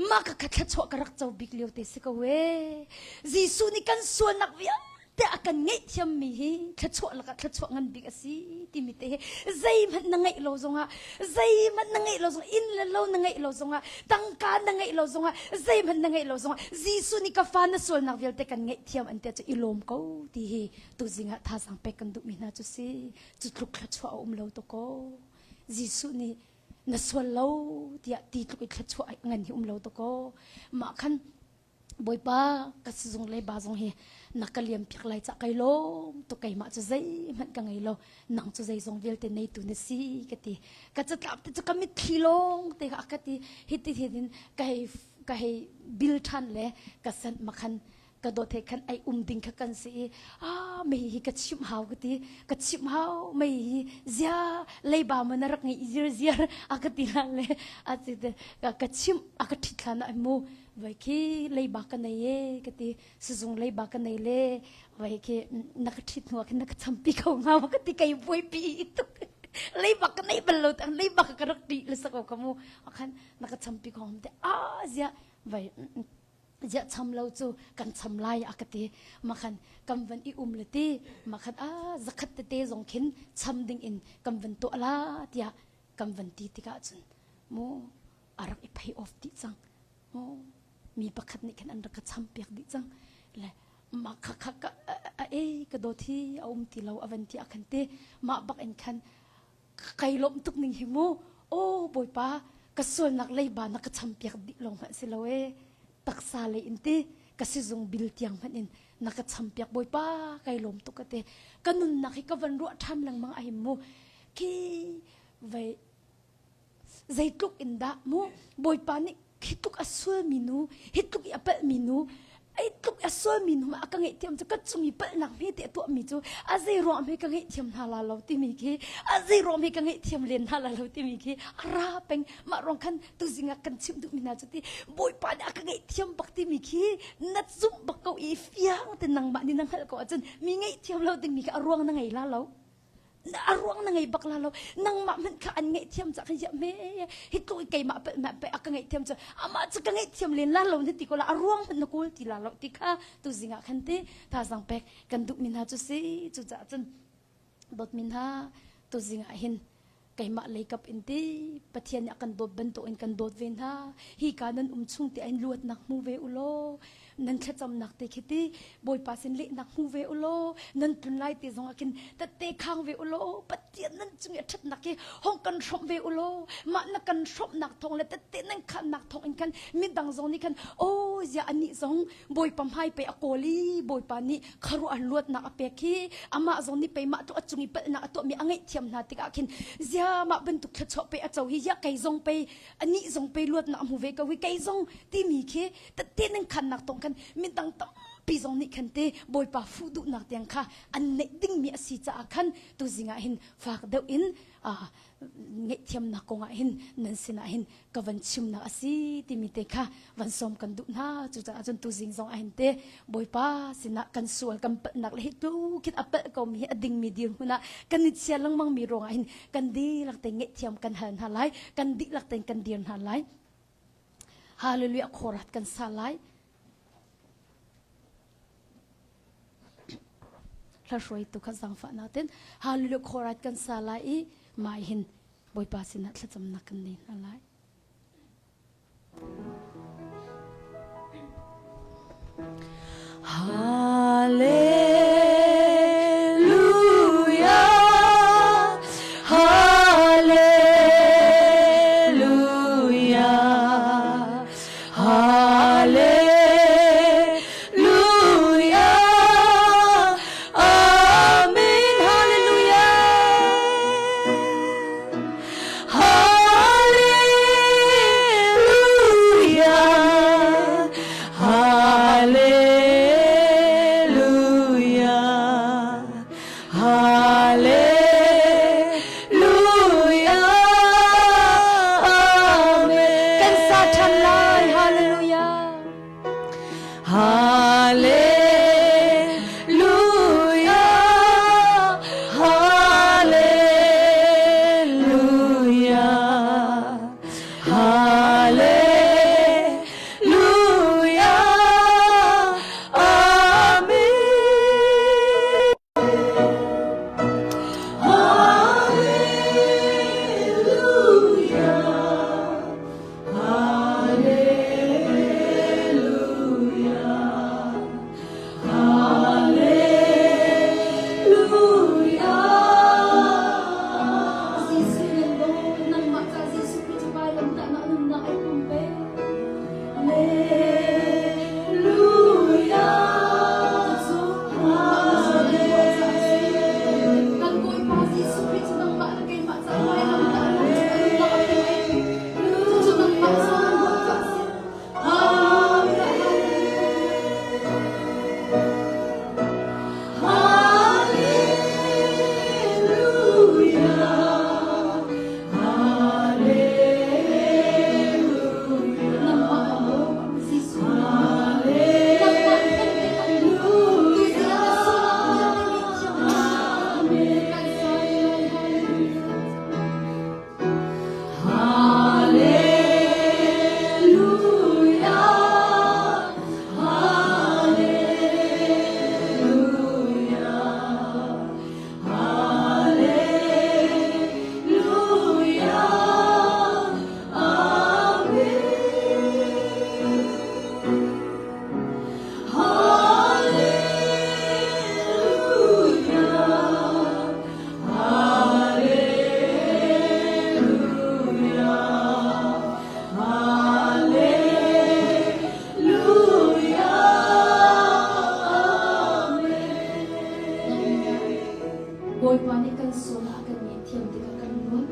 mah ka kha thluachuah ka rak co bik lio te si ko e Jesuh nih kan sualnak vialte a kan ngaihthiam mi hi thluachuah lakah thluachuah ngan bik a si timi te hi zeihmanh na ngeih lo zongah zeihmanh na ngeih lo zongah inn le lo na ngeih lo zongah tangka na ngeih lo zongah zeihmanh na ngeih lo zongah Jesuh nih ka fa na sualnak vialte kan ngaihthiam an ti cu i lawm ko ti hi tuzing ah thazaang pek kan duhmi hna cu si cu tluk thluachuah a um lo to ko Jesuh nih na sual lo tiah ti tluk i thluachuah ngan hi um lo to ko mah khan Bawipa ka sizung le ba zong hi na ka liam piak lai ca kai lawm tuk keimah cu zeihmanh ka ngei lo nang cu zeizong vialte neitu na si ka ti ka catlap te cu ka mitthli lawng te kha ka ti hi ti hin ka hei ka hei bil ṭhan le ka sanh makhan ka dawt he khan ai um ding kha kan si i ah mei hi ka chimh hau ka ti ka chimh hau mei hi zia leiba ma na rak ngei ziar ziar a ka ti la le a ti te ka chimh a ka ṭhit thlan ah mu vai khi leiba ka nei e ka ti sizung leiba ka nei le vai khi na ka ṭhit hnu ah khin na ka champi kho hnga ma ka ti kai buaipi tuk leiba ka nei bal lo tang leiba ka rak ṭih le sako ka mu khan na ka champi kho te a zia vai ziah cham lo cu kan cham lai a ka ti makhan kan van i um le ti makhan a zakhat tete zong khin cham ding in kan van tuah la tiah kan van ti tikah cun mu a rak i pay off dih cang mu mi pakhat nih khin an rak ka cham piak dih cang le mah kha kha ka a e ka dawt hi a um ti lo a van ti a khan te mah bak in khan kai lawmh tuk ning hi mu aw bawipa ka sualnak leiba na ka champiak dih lawng hmanh si lo e taksa lei in ti ka sizung bil tiang hmanh in na ka champiak bawipa kai lawm tuk ka te ka nunnak hi ka van ruah ṭhan lengmang a him mu khi vai Zeitluk in dah mu Bawipa nih hi tluk a sualmi nu, hi tluk i a palhmi nu, ai tluk a sualmi nu a ka ngaihthiam cu ka cung i palhnak hmete a tuahmi cu a zei ruang hme ka ngaihthiam hna la lo timi khi a zei ruang hme ka ngaihthiam len hna la lo timi khi a ra peng mah ruang khan tuzing ah kan chimh duhmi hna cu ti Bawipa nih a ka ngaihthiam bak timi khi na zumh bak ko i fiang te nangmah nih na hngalh ko ahcun mi ngaihthiam lo dingmi kha a ruang na ngei la lo a ruang na ngei bak la lo nangmah hmanh kha an ngaihthiam ca khan ziah me hi tluk i keimah pe ma pe a ka ngaihthiam cu amah cu ka ngaihthiam len la lo na ti ko la a ruang hmanh na kawl ti la lo ti kha tuzing ah khan ti thazang pek kan duh mi hna cu si cu caah cun dawt mi hna tuzing ah hin keimah leikap in ti Pathian nih a kan dawt bantuk in kan dawt ve hna hi ka nan um chung ti in luatnak hmu ve u law nan thlacamnak te khi ti Bawipa sin lehnak hmu ve u law nan tlun lai te zong ah khin tette khang ve u law Pathian nan cung i a ṭhatnak hi hong kan hrawmh ve u law mah na kan hrawmhnak thawng le tette nan khannak thawng in khan midang zong nih khan aw zia anih zong Bawipa hmai pei a kawl i Bawipa nih kharuah luatnak a pek hi amah zong nih pei mah tu a cung i palhnak a tuahmi a ngaihthiam hna tikah khin zia mah bantuk thluachuah pei a co hi zia kei zong pei anih zong pei luatnak a hmu ve ko hi kei zong timi khi tette nan khannak tong khan midang tampi zong nih khan te Bawipa fuh duhnak tiang kha an neih dingmi a si caah khan tuzing ah hin fak deuh in ngaihthiamnak kong ah hin nan sinah hin ka van chimnak a si timi te kha van sawm kan duh hna cucaah cun tuzing zong ah hin te Bawipa sinah kan sual kan palhnak le hi tu khin a palh ko mi hi a dingmi dirhmun ah kan i chia lengmang mi ruangah hin kan dihlak te ngaihthiam kan hal hna lai kan dihlak tein kan dir hna lai Hallelujah khorat kan sa lai. Hla hruaitu kha zaangfahnak ten Hallelujah khorat kan sa lai i mai hin Bawipa sinah thlacamnak kan nei hna lai. Hallelujah. Hallelujah. Hallelujah. Amen. Hallelujah. Hallelujah. Hallelujah. Hallelujah. Amen. Kan sa ṭhan lai. Hallelujah. Hallelujah. Hallelujah. Hallelujah. Amen. Jesuh nan dawt nangmah ca Jesuh Khrih cu vailamtah na nunnak ai pumpe. Hallelujah. Cucu nangmah na sual na tuah caah a si. Kan Bawipa Jesuh Khrih cu nangmah le keimah ca vailamtah na nunnak a pum ai pum. Cucu nangmah sual na tuah caah a si. Hallelujah. Nangmah kan dawt, Jesuh. Nangmah kan te kan duh. Tuzing ah na sualnak vialte ngaihthiam Kan sa ti lai. Hallelujah. Hallelujah. Hallelujah. Hallelujah. Amen. Hallelujah. Hallelujah. Hallelujah. Bawipa nih kan sualnak a kan ngaihthiam tikah kan luat.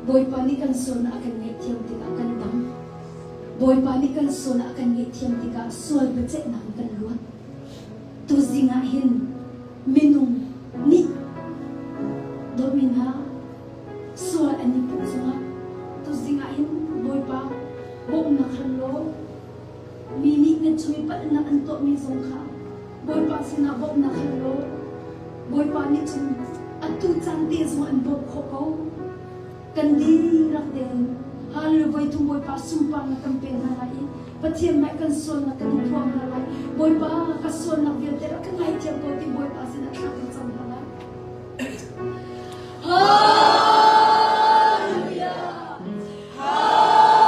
Bawipa nih kan sualnak a kan ngaihthiam tikah kan dam. Bawipa nih kan sualnak a kan ngaihthiam tikah sual biaceihnak in kan luat. Tuzing ah hin minung nih dawtmi hna sual an i puh zongah tuzing ah hin Bawipa bawmhnak hal law mi nih na cung i palhnak an tuahmi zong kha Bawipa sinah bawmhnak hal law Bawipa nih cun atu caan te zong an bawmh khawh ko. Kan dihlak tein Hallelujah voi thum Bawipa sunparnak kan pe hna lai i Pathian hmai kan sualnak kan i phuang hna lai. Bawipa ka sualnak vialte rak ka ngaithiam ko ti Bawipa sinah thla kan cam hna lai. Hallelujah! Hallelujah!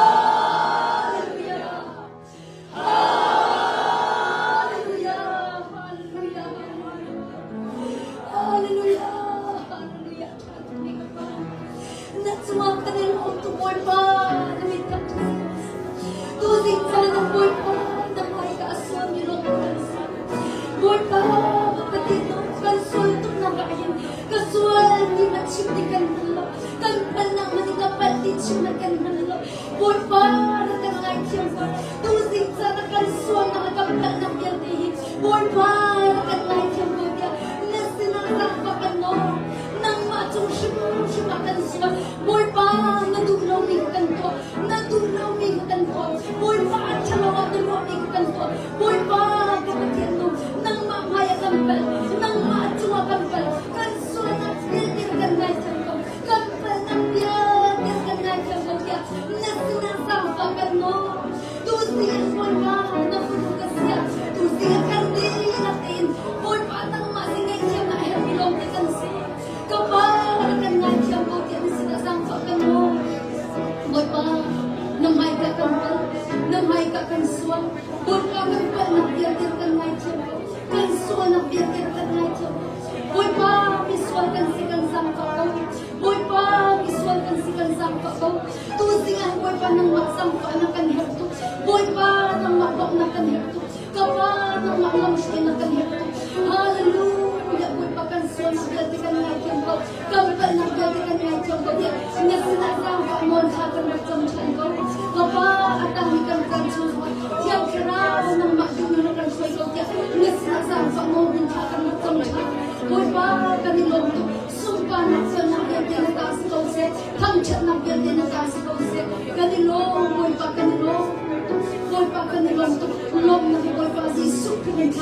Hallelujah! Hallelujah! Hallelujah! Hallelujah! Na cungah kan in lawm tu Bawipa, na mit kan tu Tuzing caan ah Bawipa, na hmai ka a suami lawng kan si. Bawipa, Pathian kan sual tuk nak ah hin ka sual ti ma chim ti kan hman lo. Kan palnak man ka palh ti chim man kan hman lo. Bawipa na kan ngaithiam ko. Tuzing caan ah kan sualnak le kan palhnak vialte hi Bawipa na kan ngaithiam ko tiah na sinah zaangfah kan nawl. Nangmah cung hrimhrim ah kan sual. Bawipa na duh lomi kha kan tuah. Na duh lomi kha kan tuah. Bawipa a ṭhalo ah na ruahmi kha kan tuah. Bawipa ka Pathian nu, nangmah hmai ah kan pal. Nangmah cungah kan pal. Kan sualnak vialte kan ngaithiam ko. Kan palhnak vialte kan ngaithiam ko tiah na sinah zaangfah kan nawl. Tuzing ah Bawipa na fanu ka si ah tuzing ah kan dihlak tein Bawipa nangmah sin ngaihthiamnak a herhmi lawngte kan si. Ka Pa na kan ngaithiam ko tiah na sinah zaangfah.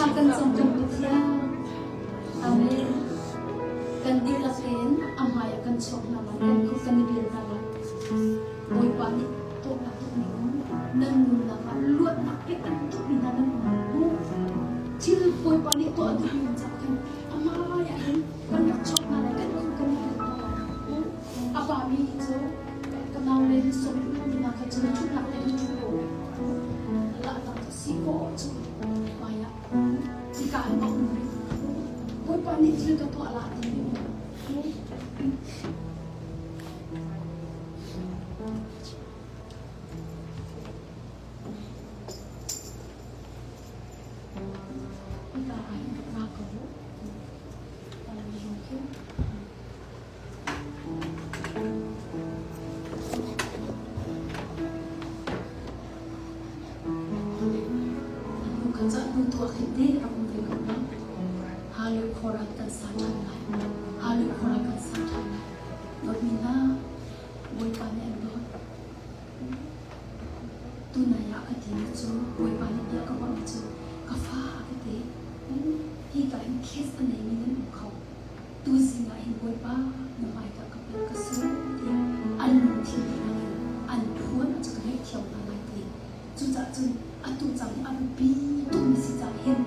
Thla kan cam kan Pathian. Amen. Kan dihlak tein a hmai ah kan chuak hna lai, kan khuk kan i bil hna lai. Bawipa nih tuahnak duhmi um, nan nunnak ah luatnak pek an duhmi hna nan um mu. Thil Bawipa nih tuah duhmi um caah khan a hmai ah hin kan rak chuak hna lai, kan khuk kan i bil hna lai. A pa mi cu ka nau le ni sawm mi hna kha cun ṭhutnak te in ṭhu ko. La dang si ko cu hmai ah hika in a um rih. Bawipa nih thil ka tuah la ti mi um. Hika ah hin rak ra ko. Anu ka cah hnu tuah khi te rak um ve ko na. Halu khorat kan sa ṭhan lai. Halu khorat kan sa ṭhan lai. Dawtmi hna, Bawipa nih an dawt. Tunai ah ka timi cu Bawipa nih bia ka ruahmi cu ka fa ka ti. Hika hin case a neimi nan um kho. Tuzing ah hin Bawipa na hmaika ka palh ka su tiah an lungthin dihlak in an phuan ahcun ka ngaihthiam hna lai ti. Cucaah cun atu cang hi a biapi tukmi si caah hin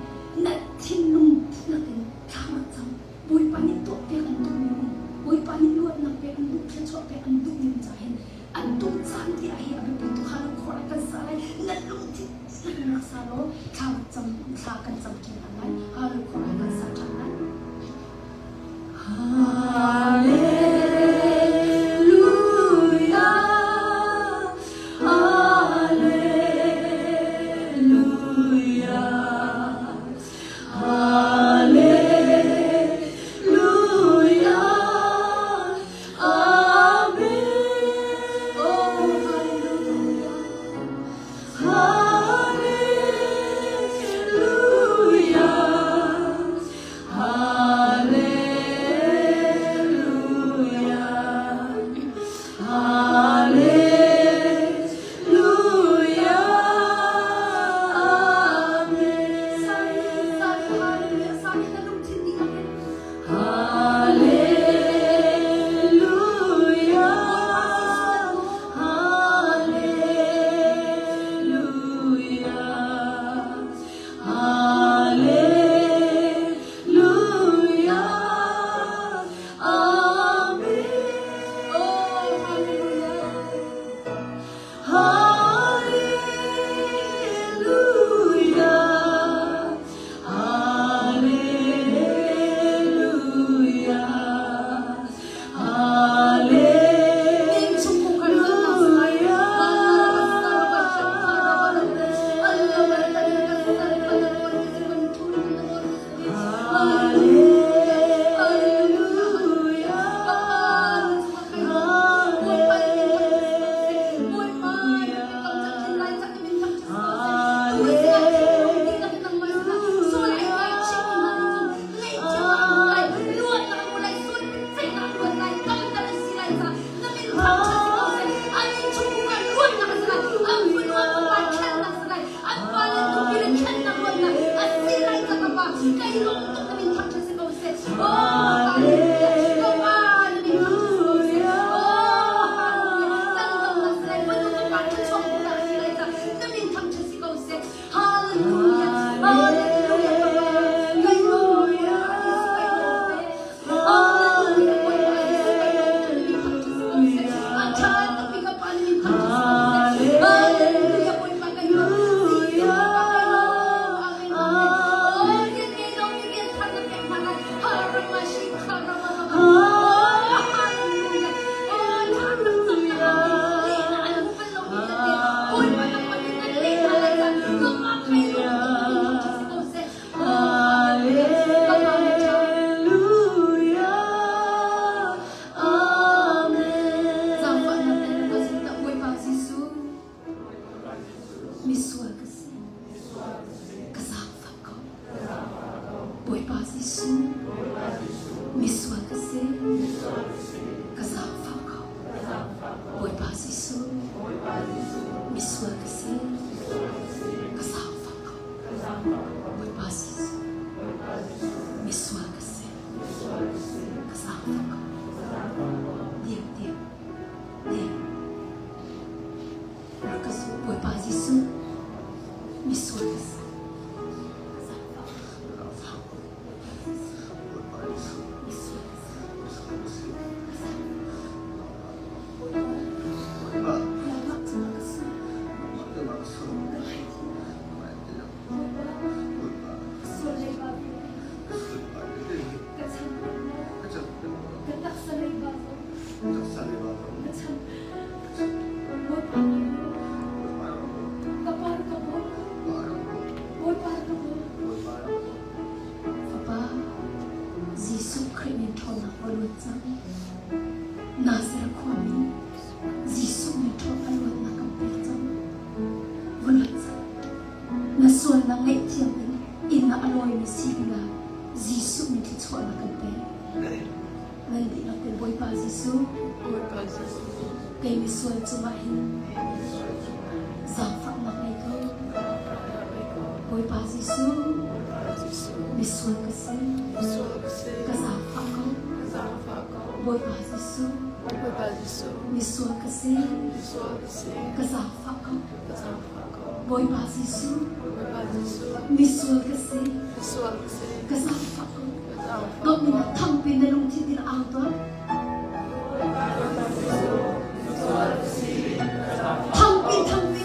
na thinlung dihlak in thla rak cam. Bawipa nih tuahpiak an duhmi um, Bawipa nih luatnak pek an duh, thluachuah pek an duhmi um caah hin atu caan ti ah hi a biapi tuk halo khor ah kan sa lai. Na lungthin dihlak in rak sa law thla rak cam, thla kan cam ṭi hna lai. Halo khor ah kan sa ṭhan lai. Hallelujah, Hallelujah, Hallelujah, Amen. Oh, hallelujah. Hallelujah, Hallelujah, Hallelujah, Amen. Hallelujah, sami na lungthin dihlak in. Hallelujah, Hallelujah, Hallelujah, Amen. Oh, hallelujah. Hallelujah, Hallelujah, Hallelujah. Hallelujah. Hallelujah, Amen. Misual ka si. Ka zaangfah ko. Bawipa Jesuh, misual ka si. Ka zaangfah ko. Bawipa Jesuh, misual ka si. Ka zaangfah ko. Bawipa Jesuh. Nazareth khuami Jesuh min ṭhawn a luatnak kan pek cang. Vun rat cang. Na sualnak ngaihthiam in inn ah a lawimi si dingah Jesuh min thluachuahnak kan pek. Nan dihlak in Bawipa Jesuh, Bawipa Jesuh, kei misual cungah hin zaangfahnak ngei ko. Bawipa Jesuh, misual ka si, ka zaangfah ko. Bawipa Jesuh, misual ka si, ka zaangfah ko. Bawipa Jesuh, misual ka si, ka zaangfah ko. Dawtmi na thangpi na lungthin in au tuah. Thangpi thangpi.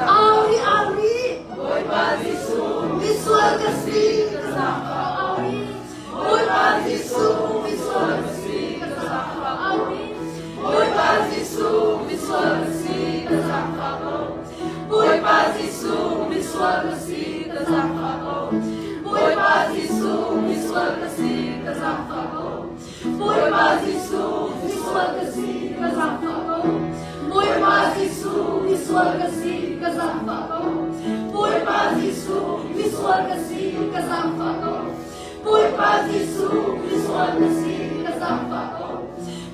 Auri auri. Misual ka si. Auri. Bawipa Jesuh misual ka si. Auri. Bawipa Jesuh misual ka si. Ka zaangfah ko. Bawipa Jesuh misual ka si. Ka zaangfah ko. Bawipa Jesuh misual ka si. Ka zaangfah ko. Bawipa Jesuh misual ka si. Ka zaangfah ko. Bawipa Jesuh misual ka si. Ka zaangfah ko. Bawipa Jesuh misual ka si. Ka zaangfah ko. Bawipa Jesuh misual ka si. Ka zaangfah ko.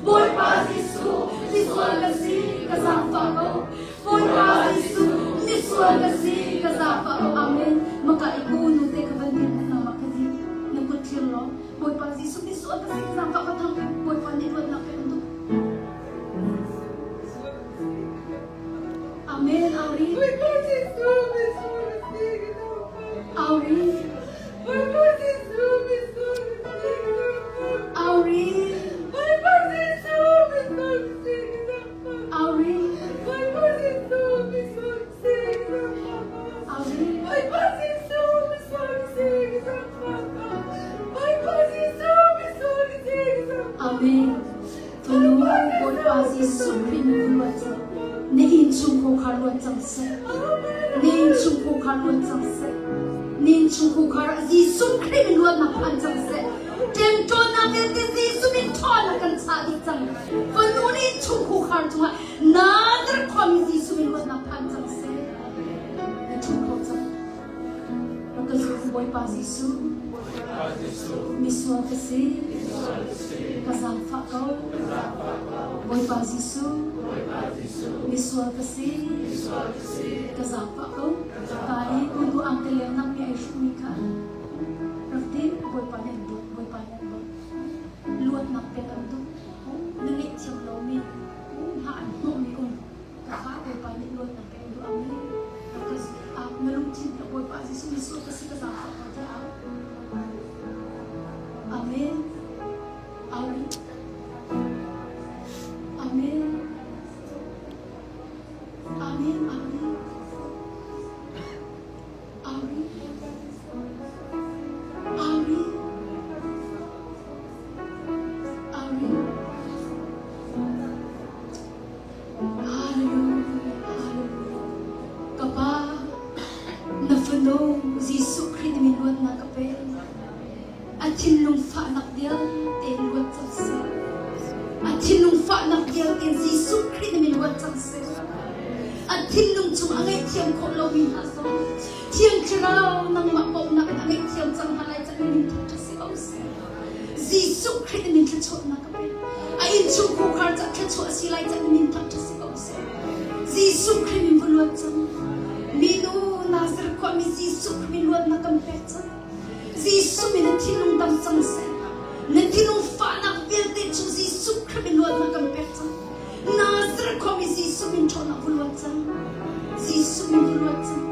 Bawipa Jesuh misual ka si. Ka zaangfah ko. Bawipa Jesuh misual ka si. Ka zaangfah ko. Amen. Maka iku nu te ka van din na ma ka di na kut thlir law Bawipa Jesuh misual ka si ka zaangfah ka thang Bawipa nih luatnak pe an duh. Amen. Auri. Bawipa Jesuh misual ka si. Ka zaangfah. Auri. Bawipa Jesuh misual ka si. Ka zaangfah. Auri. Bawipa Jesuh misual ka si. Ka zaangfah. Auri. Bawipa Jesuh misual ka si. Ka zaangfah. Auri. Bawipa Jesuh misual ka si. Ka zaangfah. Bawipa Jesuh misual ka si. Ka zaangfah. Amen. Tunu Bawipa Jesuh Khrih min luat cang. Na innchungkhar luat cang seh. Na innchungkhar luat cang seh. Na innchungkhar ah Jesuh Khrih min luatnak phan cang seh. Ṭemṭawnnak vialte Jesuh min ṭhawnnak kan chah dih cang. Fanu na innchungkhar cungah Nazareth khuami Jesuh min luatnak phan cang seh. Na ṭhu kho cang. Rak ka zum Bawipa Jesuh. Misual ka si. Ka zaangfah ko. Bawipa Jesuh. Misual ka si. Ka zaangfah ko. Ta i unu ang te leng nak mi ai hrukmi kha rak ti Bawipa nih an dawt. Bawipa nih an dawt. Luatnak pek an duh. Na ngaihthiam lomi hna an hnawhmi um. Ka fa Bawipa nih luatnak pek an duh. Amen. Na lungthin Bawipa Jesuh misual ka si ka zaangfah ko tiah Amen. Amen. Amen. Amen. Amen. Amen. Amen. Amen. Hallelujah. Hallelujah. Ka Pa, na fanu Jesuh Khrih min luatnak ka pe. A thinlung fahnak vialte in luat cang seh. A thinlung fahnak vialte in Jesuh Khrih na min luat cang seh. A thinlung chung a ngaihthiam khawh lomi hna zong Thiang Thlarau nangmah bawmhnak in a ngaihthiam cang hna lai cang in thawk ṭha si ko seh. Jesuh Khrih na min thluachuahnak ka pe. A innchungkhar ca thluachuah a si lai cang min thawk ṭha si ko seh. Jesuh Khrih min va luat cang. Minu Nazareth khuami Jesuh Khrih min luatnak kan pek cang. Jesuh min na thinlung dam cang seh. Na thinlung fahnak vialte cu Jesuh Khrih min luatnak kan pek cang. Nazareth khuami Jesuh min ṭhawnnak va luat cang. Jesuh min va luat cang.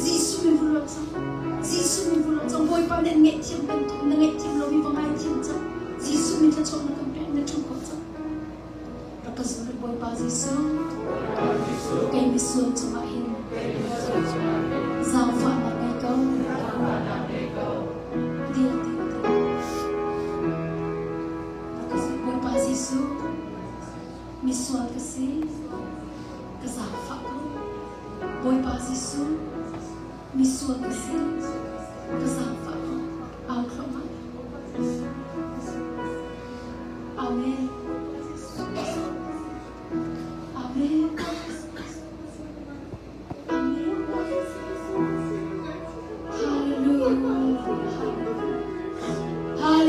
Jesuh min va luat cang. Jesuh min va luat cang. Bawipa nih an ngaihthiam bantuk na ngaihthiam lomi va ngaithiam cang. Jesuh min thluachuah na kan pek na ṭhu ko cang. Rak ka zul Bawipa Jesuh. Kei misual cungah hin zaangfahnak ngei ko. Dir dir dir. Rak ka zul Bawipa Jesuh. Misual ka si. Ka zaangfah ko. Bawipa Jesuh. Misual ka si. Ka zaangfah ko. Au thluahmah.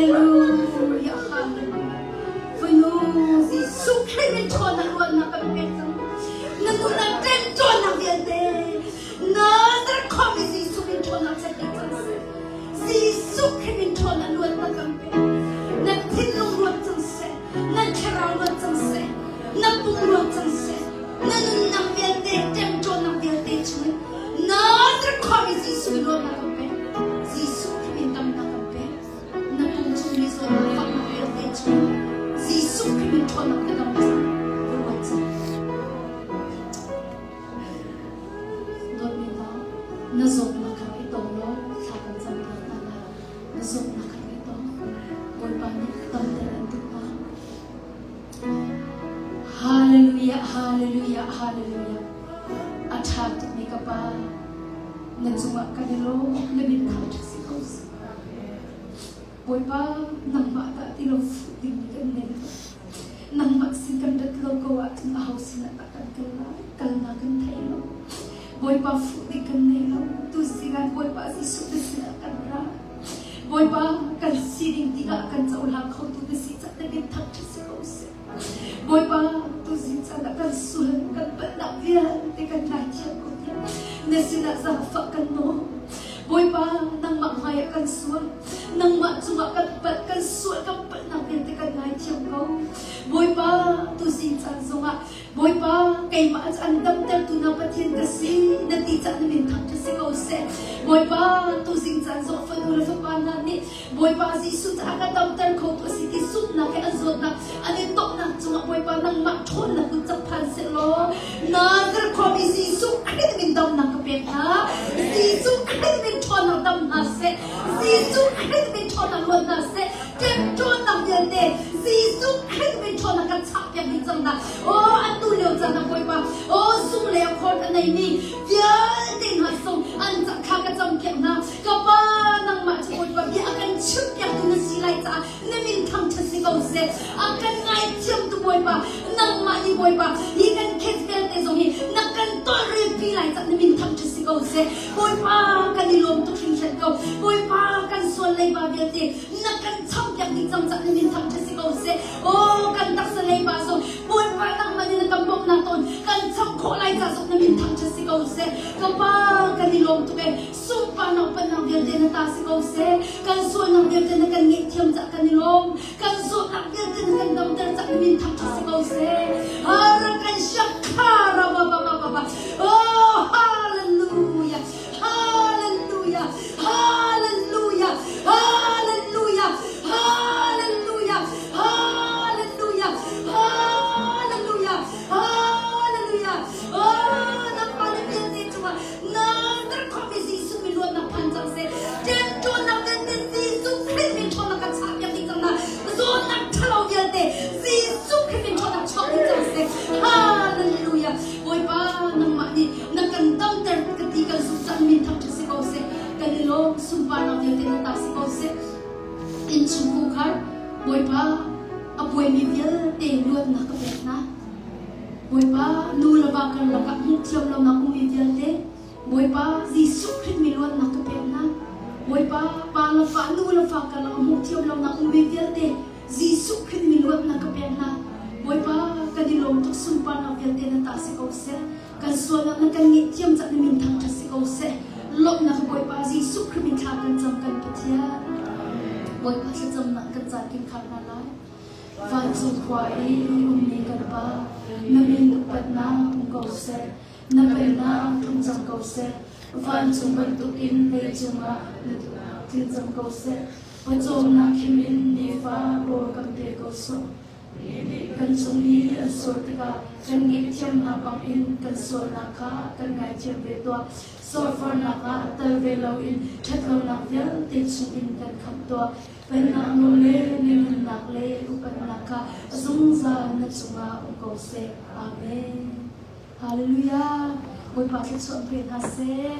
Hallelujah, hallelujah. Fanu Jesuh Khrih min ṭhawnnak ruahnak kan pek cang. Na nunnak ṭemṭawnnak vialte Nazareth khuami Jesuh min ṭhawnnak chan pek cang seh. Jesuh Khrih min ṭhawnnak luatnak kan pek. Na thinlung ruat cang seh. Na thlarau ruat cang seh. Na pum ruat cang seh. Na nunnak vialte ṭemṭawnnak vialte chungin Nazareth khuami Jesuh min luatnak kan pek. Jesuh Khrih min damnak kan pek. Na pum chung mi zawtnak faknak vialte chung Jesuh Khrih min ṭhawnnak na dam cang. Ruat cang. Dawtmi hna, na zawtnak kha i tong law thla kan cam piak hna lai. Na zawtnak kha i tong. Bawipa nih damter an duh hna. Hallelujah, hallelujah, hallelujah. A ṭha tukmi ka Pa, na cungah kan i lawm, na min thangṭhat si ko seh. Bawipa, nangmah dah ti lo fuh dingmi kan nei lo. Nangmah sin kan rat lo ko ahcun aho sinah dah kan kal lai? Kalnak kan thei lo. Bawipa fuh ding kan nei lo. Tuzing ah Bawipa Jesuh na sinah kan ra. Bawipa kan sining tikah kan cohlang khotu na si cah na min thangṭhat si ko seh. Bawipa tuzing caan ah kan sual kan palhnak vialte kan ngaithiam ko tiah na sinah zaangfah kan nawl. Bawipa nangmah hmaiah kan sual. Nangmah cungah kan palh kan sual kan palhnak vialte kan ngaithiam ko. Bawipa tuzing caan zongah Bawipa keimah cu an damtertu na Pathian ka si na ti cah na min thangṭhat si ko seh. Bawipa tuzing caan zong fanu le fapa hna nih Bawipa Jesuh cu a ka damter khotu a si ti zumhnak he an zawtnak an i tawhnak cungah Bawipa nangmah ṭhawnnak kut cak phan seh law Nazareth khuami Jesuh Khrih min damnak ka pek hna. Jesuh Khrih min ṭhawnnak dam hna seh. Jesuh Khrih min ṭhawnnak luat hna seh. Ṭemṭawnnak vialte Jesuh Khrih min ṭhawnnak kan chahpiak dih cang hna. Aw atu lio caan ah Bawipa, aw sung le a khawt a neimi vialte hna sung an thla ka campiak hna. Ka Pa, nangmah cu Bawipa bia a kan chimpiaktu na si lai caah na min thangṭhat si ko seh. A kan ngaithiamtu Bawipa, nangmah nih Bawipa, hi kan case vialte zong hi na kan tawlrelpi lai caah na min thangṭhat si ko seh. Bawipa, kan i lawm tuk hringhran ko. Bawipa, kan sual leiba vialte na kan champiak dih cang caah na min thangṭhat si ko seh. Aw, kan taksa leiba zong Bawipa nangmah nih na kan bawmhnak tawn kan cham khawh lai ca zong na min thangṭhat si ko seh. Ka Pa, kan i lawm tuk ee. Sunparnak upatnak vialte na ta si ko seh. Kan sualnak vialte na kan ngaihthiam cah kan i lawm. Kan zawtnak vialte na kan damter cah na min thangṭhat si ko seh. Hara kan shakhara ba ba ba ba ba. Oh, hallelujah. Hallelujah. Hallelujah. Hallelujah. Hallelujah. Hallelujah. Hallelujah. Hallelujah. Oh, nangmah na vialte cungah Nazareth khuami Jesuh min luatnak phan cang seh. Ṭemṭawnnak vialte Jesuh Khrih min ṭhawnnak kan chahpiak dih cang hna. Zawtnak ṭhalo vialte Jesuh Khrih min ṭhawnnak chuak dih cang seh. Hallelujah. Bawipa nangmah nih na kan damter ka ti kan zumh cang min thangṭhat si ko seh. Kan i lawm sunparnak vialte na ta si ko seh. Innchungkhar Bawipa a buaimi vialte luatnak ka pek hna. Bawipa, nu le va karlak ah hmuhthiam lonak ummi vialte, Bawipa Jesuh Khrih mi luatnak ka pek hna. Bawipa, pa le fa, nu le fa karlak ah hmuhthiam lonak ummi vialte, Jesuh Khrih mi luatnak ka pek hna. Bawipa, kan i lawm tuk sunparnak vialte na ta si ko seh. Kan sualnak na kan ngaihthiam cah na min thangṭhat si ko seh. Lawmhnak Bawipa Jesuh Khrih min thla kan cam kan Pathian. Bawipa thlacamnak kan caan kin khar hna lai. Vancung khua i ummi kan Pa, na min upatnak um ko seh, na pennak tlung cang ko seh. Vancung bantukin leicung ah na duhnak tling cang ko seh. Pawcawmnak khim in nifa rawl kan pe ko sawh. Mi nih kan cung i an sual tikah kan ngaihthiamnak bangin kan sualnak kha kan ngaithiam ve tuah. Sualfornak ah tel ve loin ṭhatlonak vialte chungin kan khamh tuah. Pennak nawl le nunnak le upatnak kha zungzal na cungah um ko seh. Amen. Hallelujah. Bawipa thluachuah pe hna seh.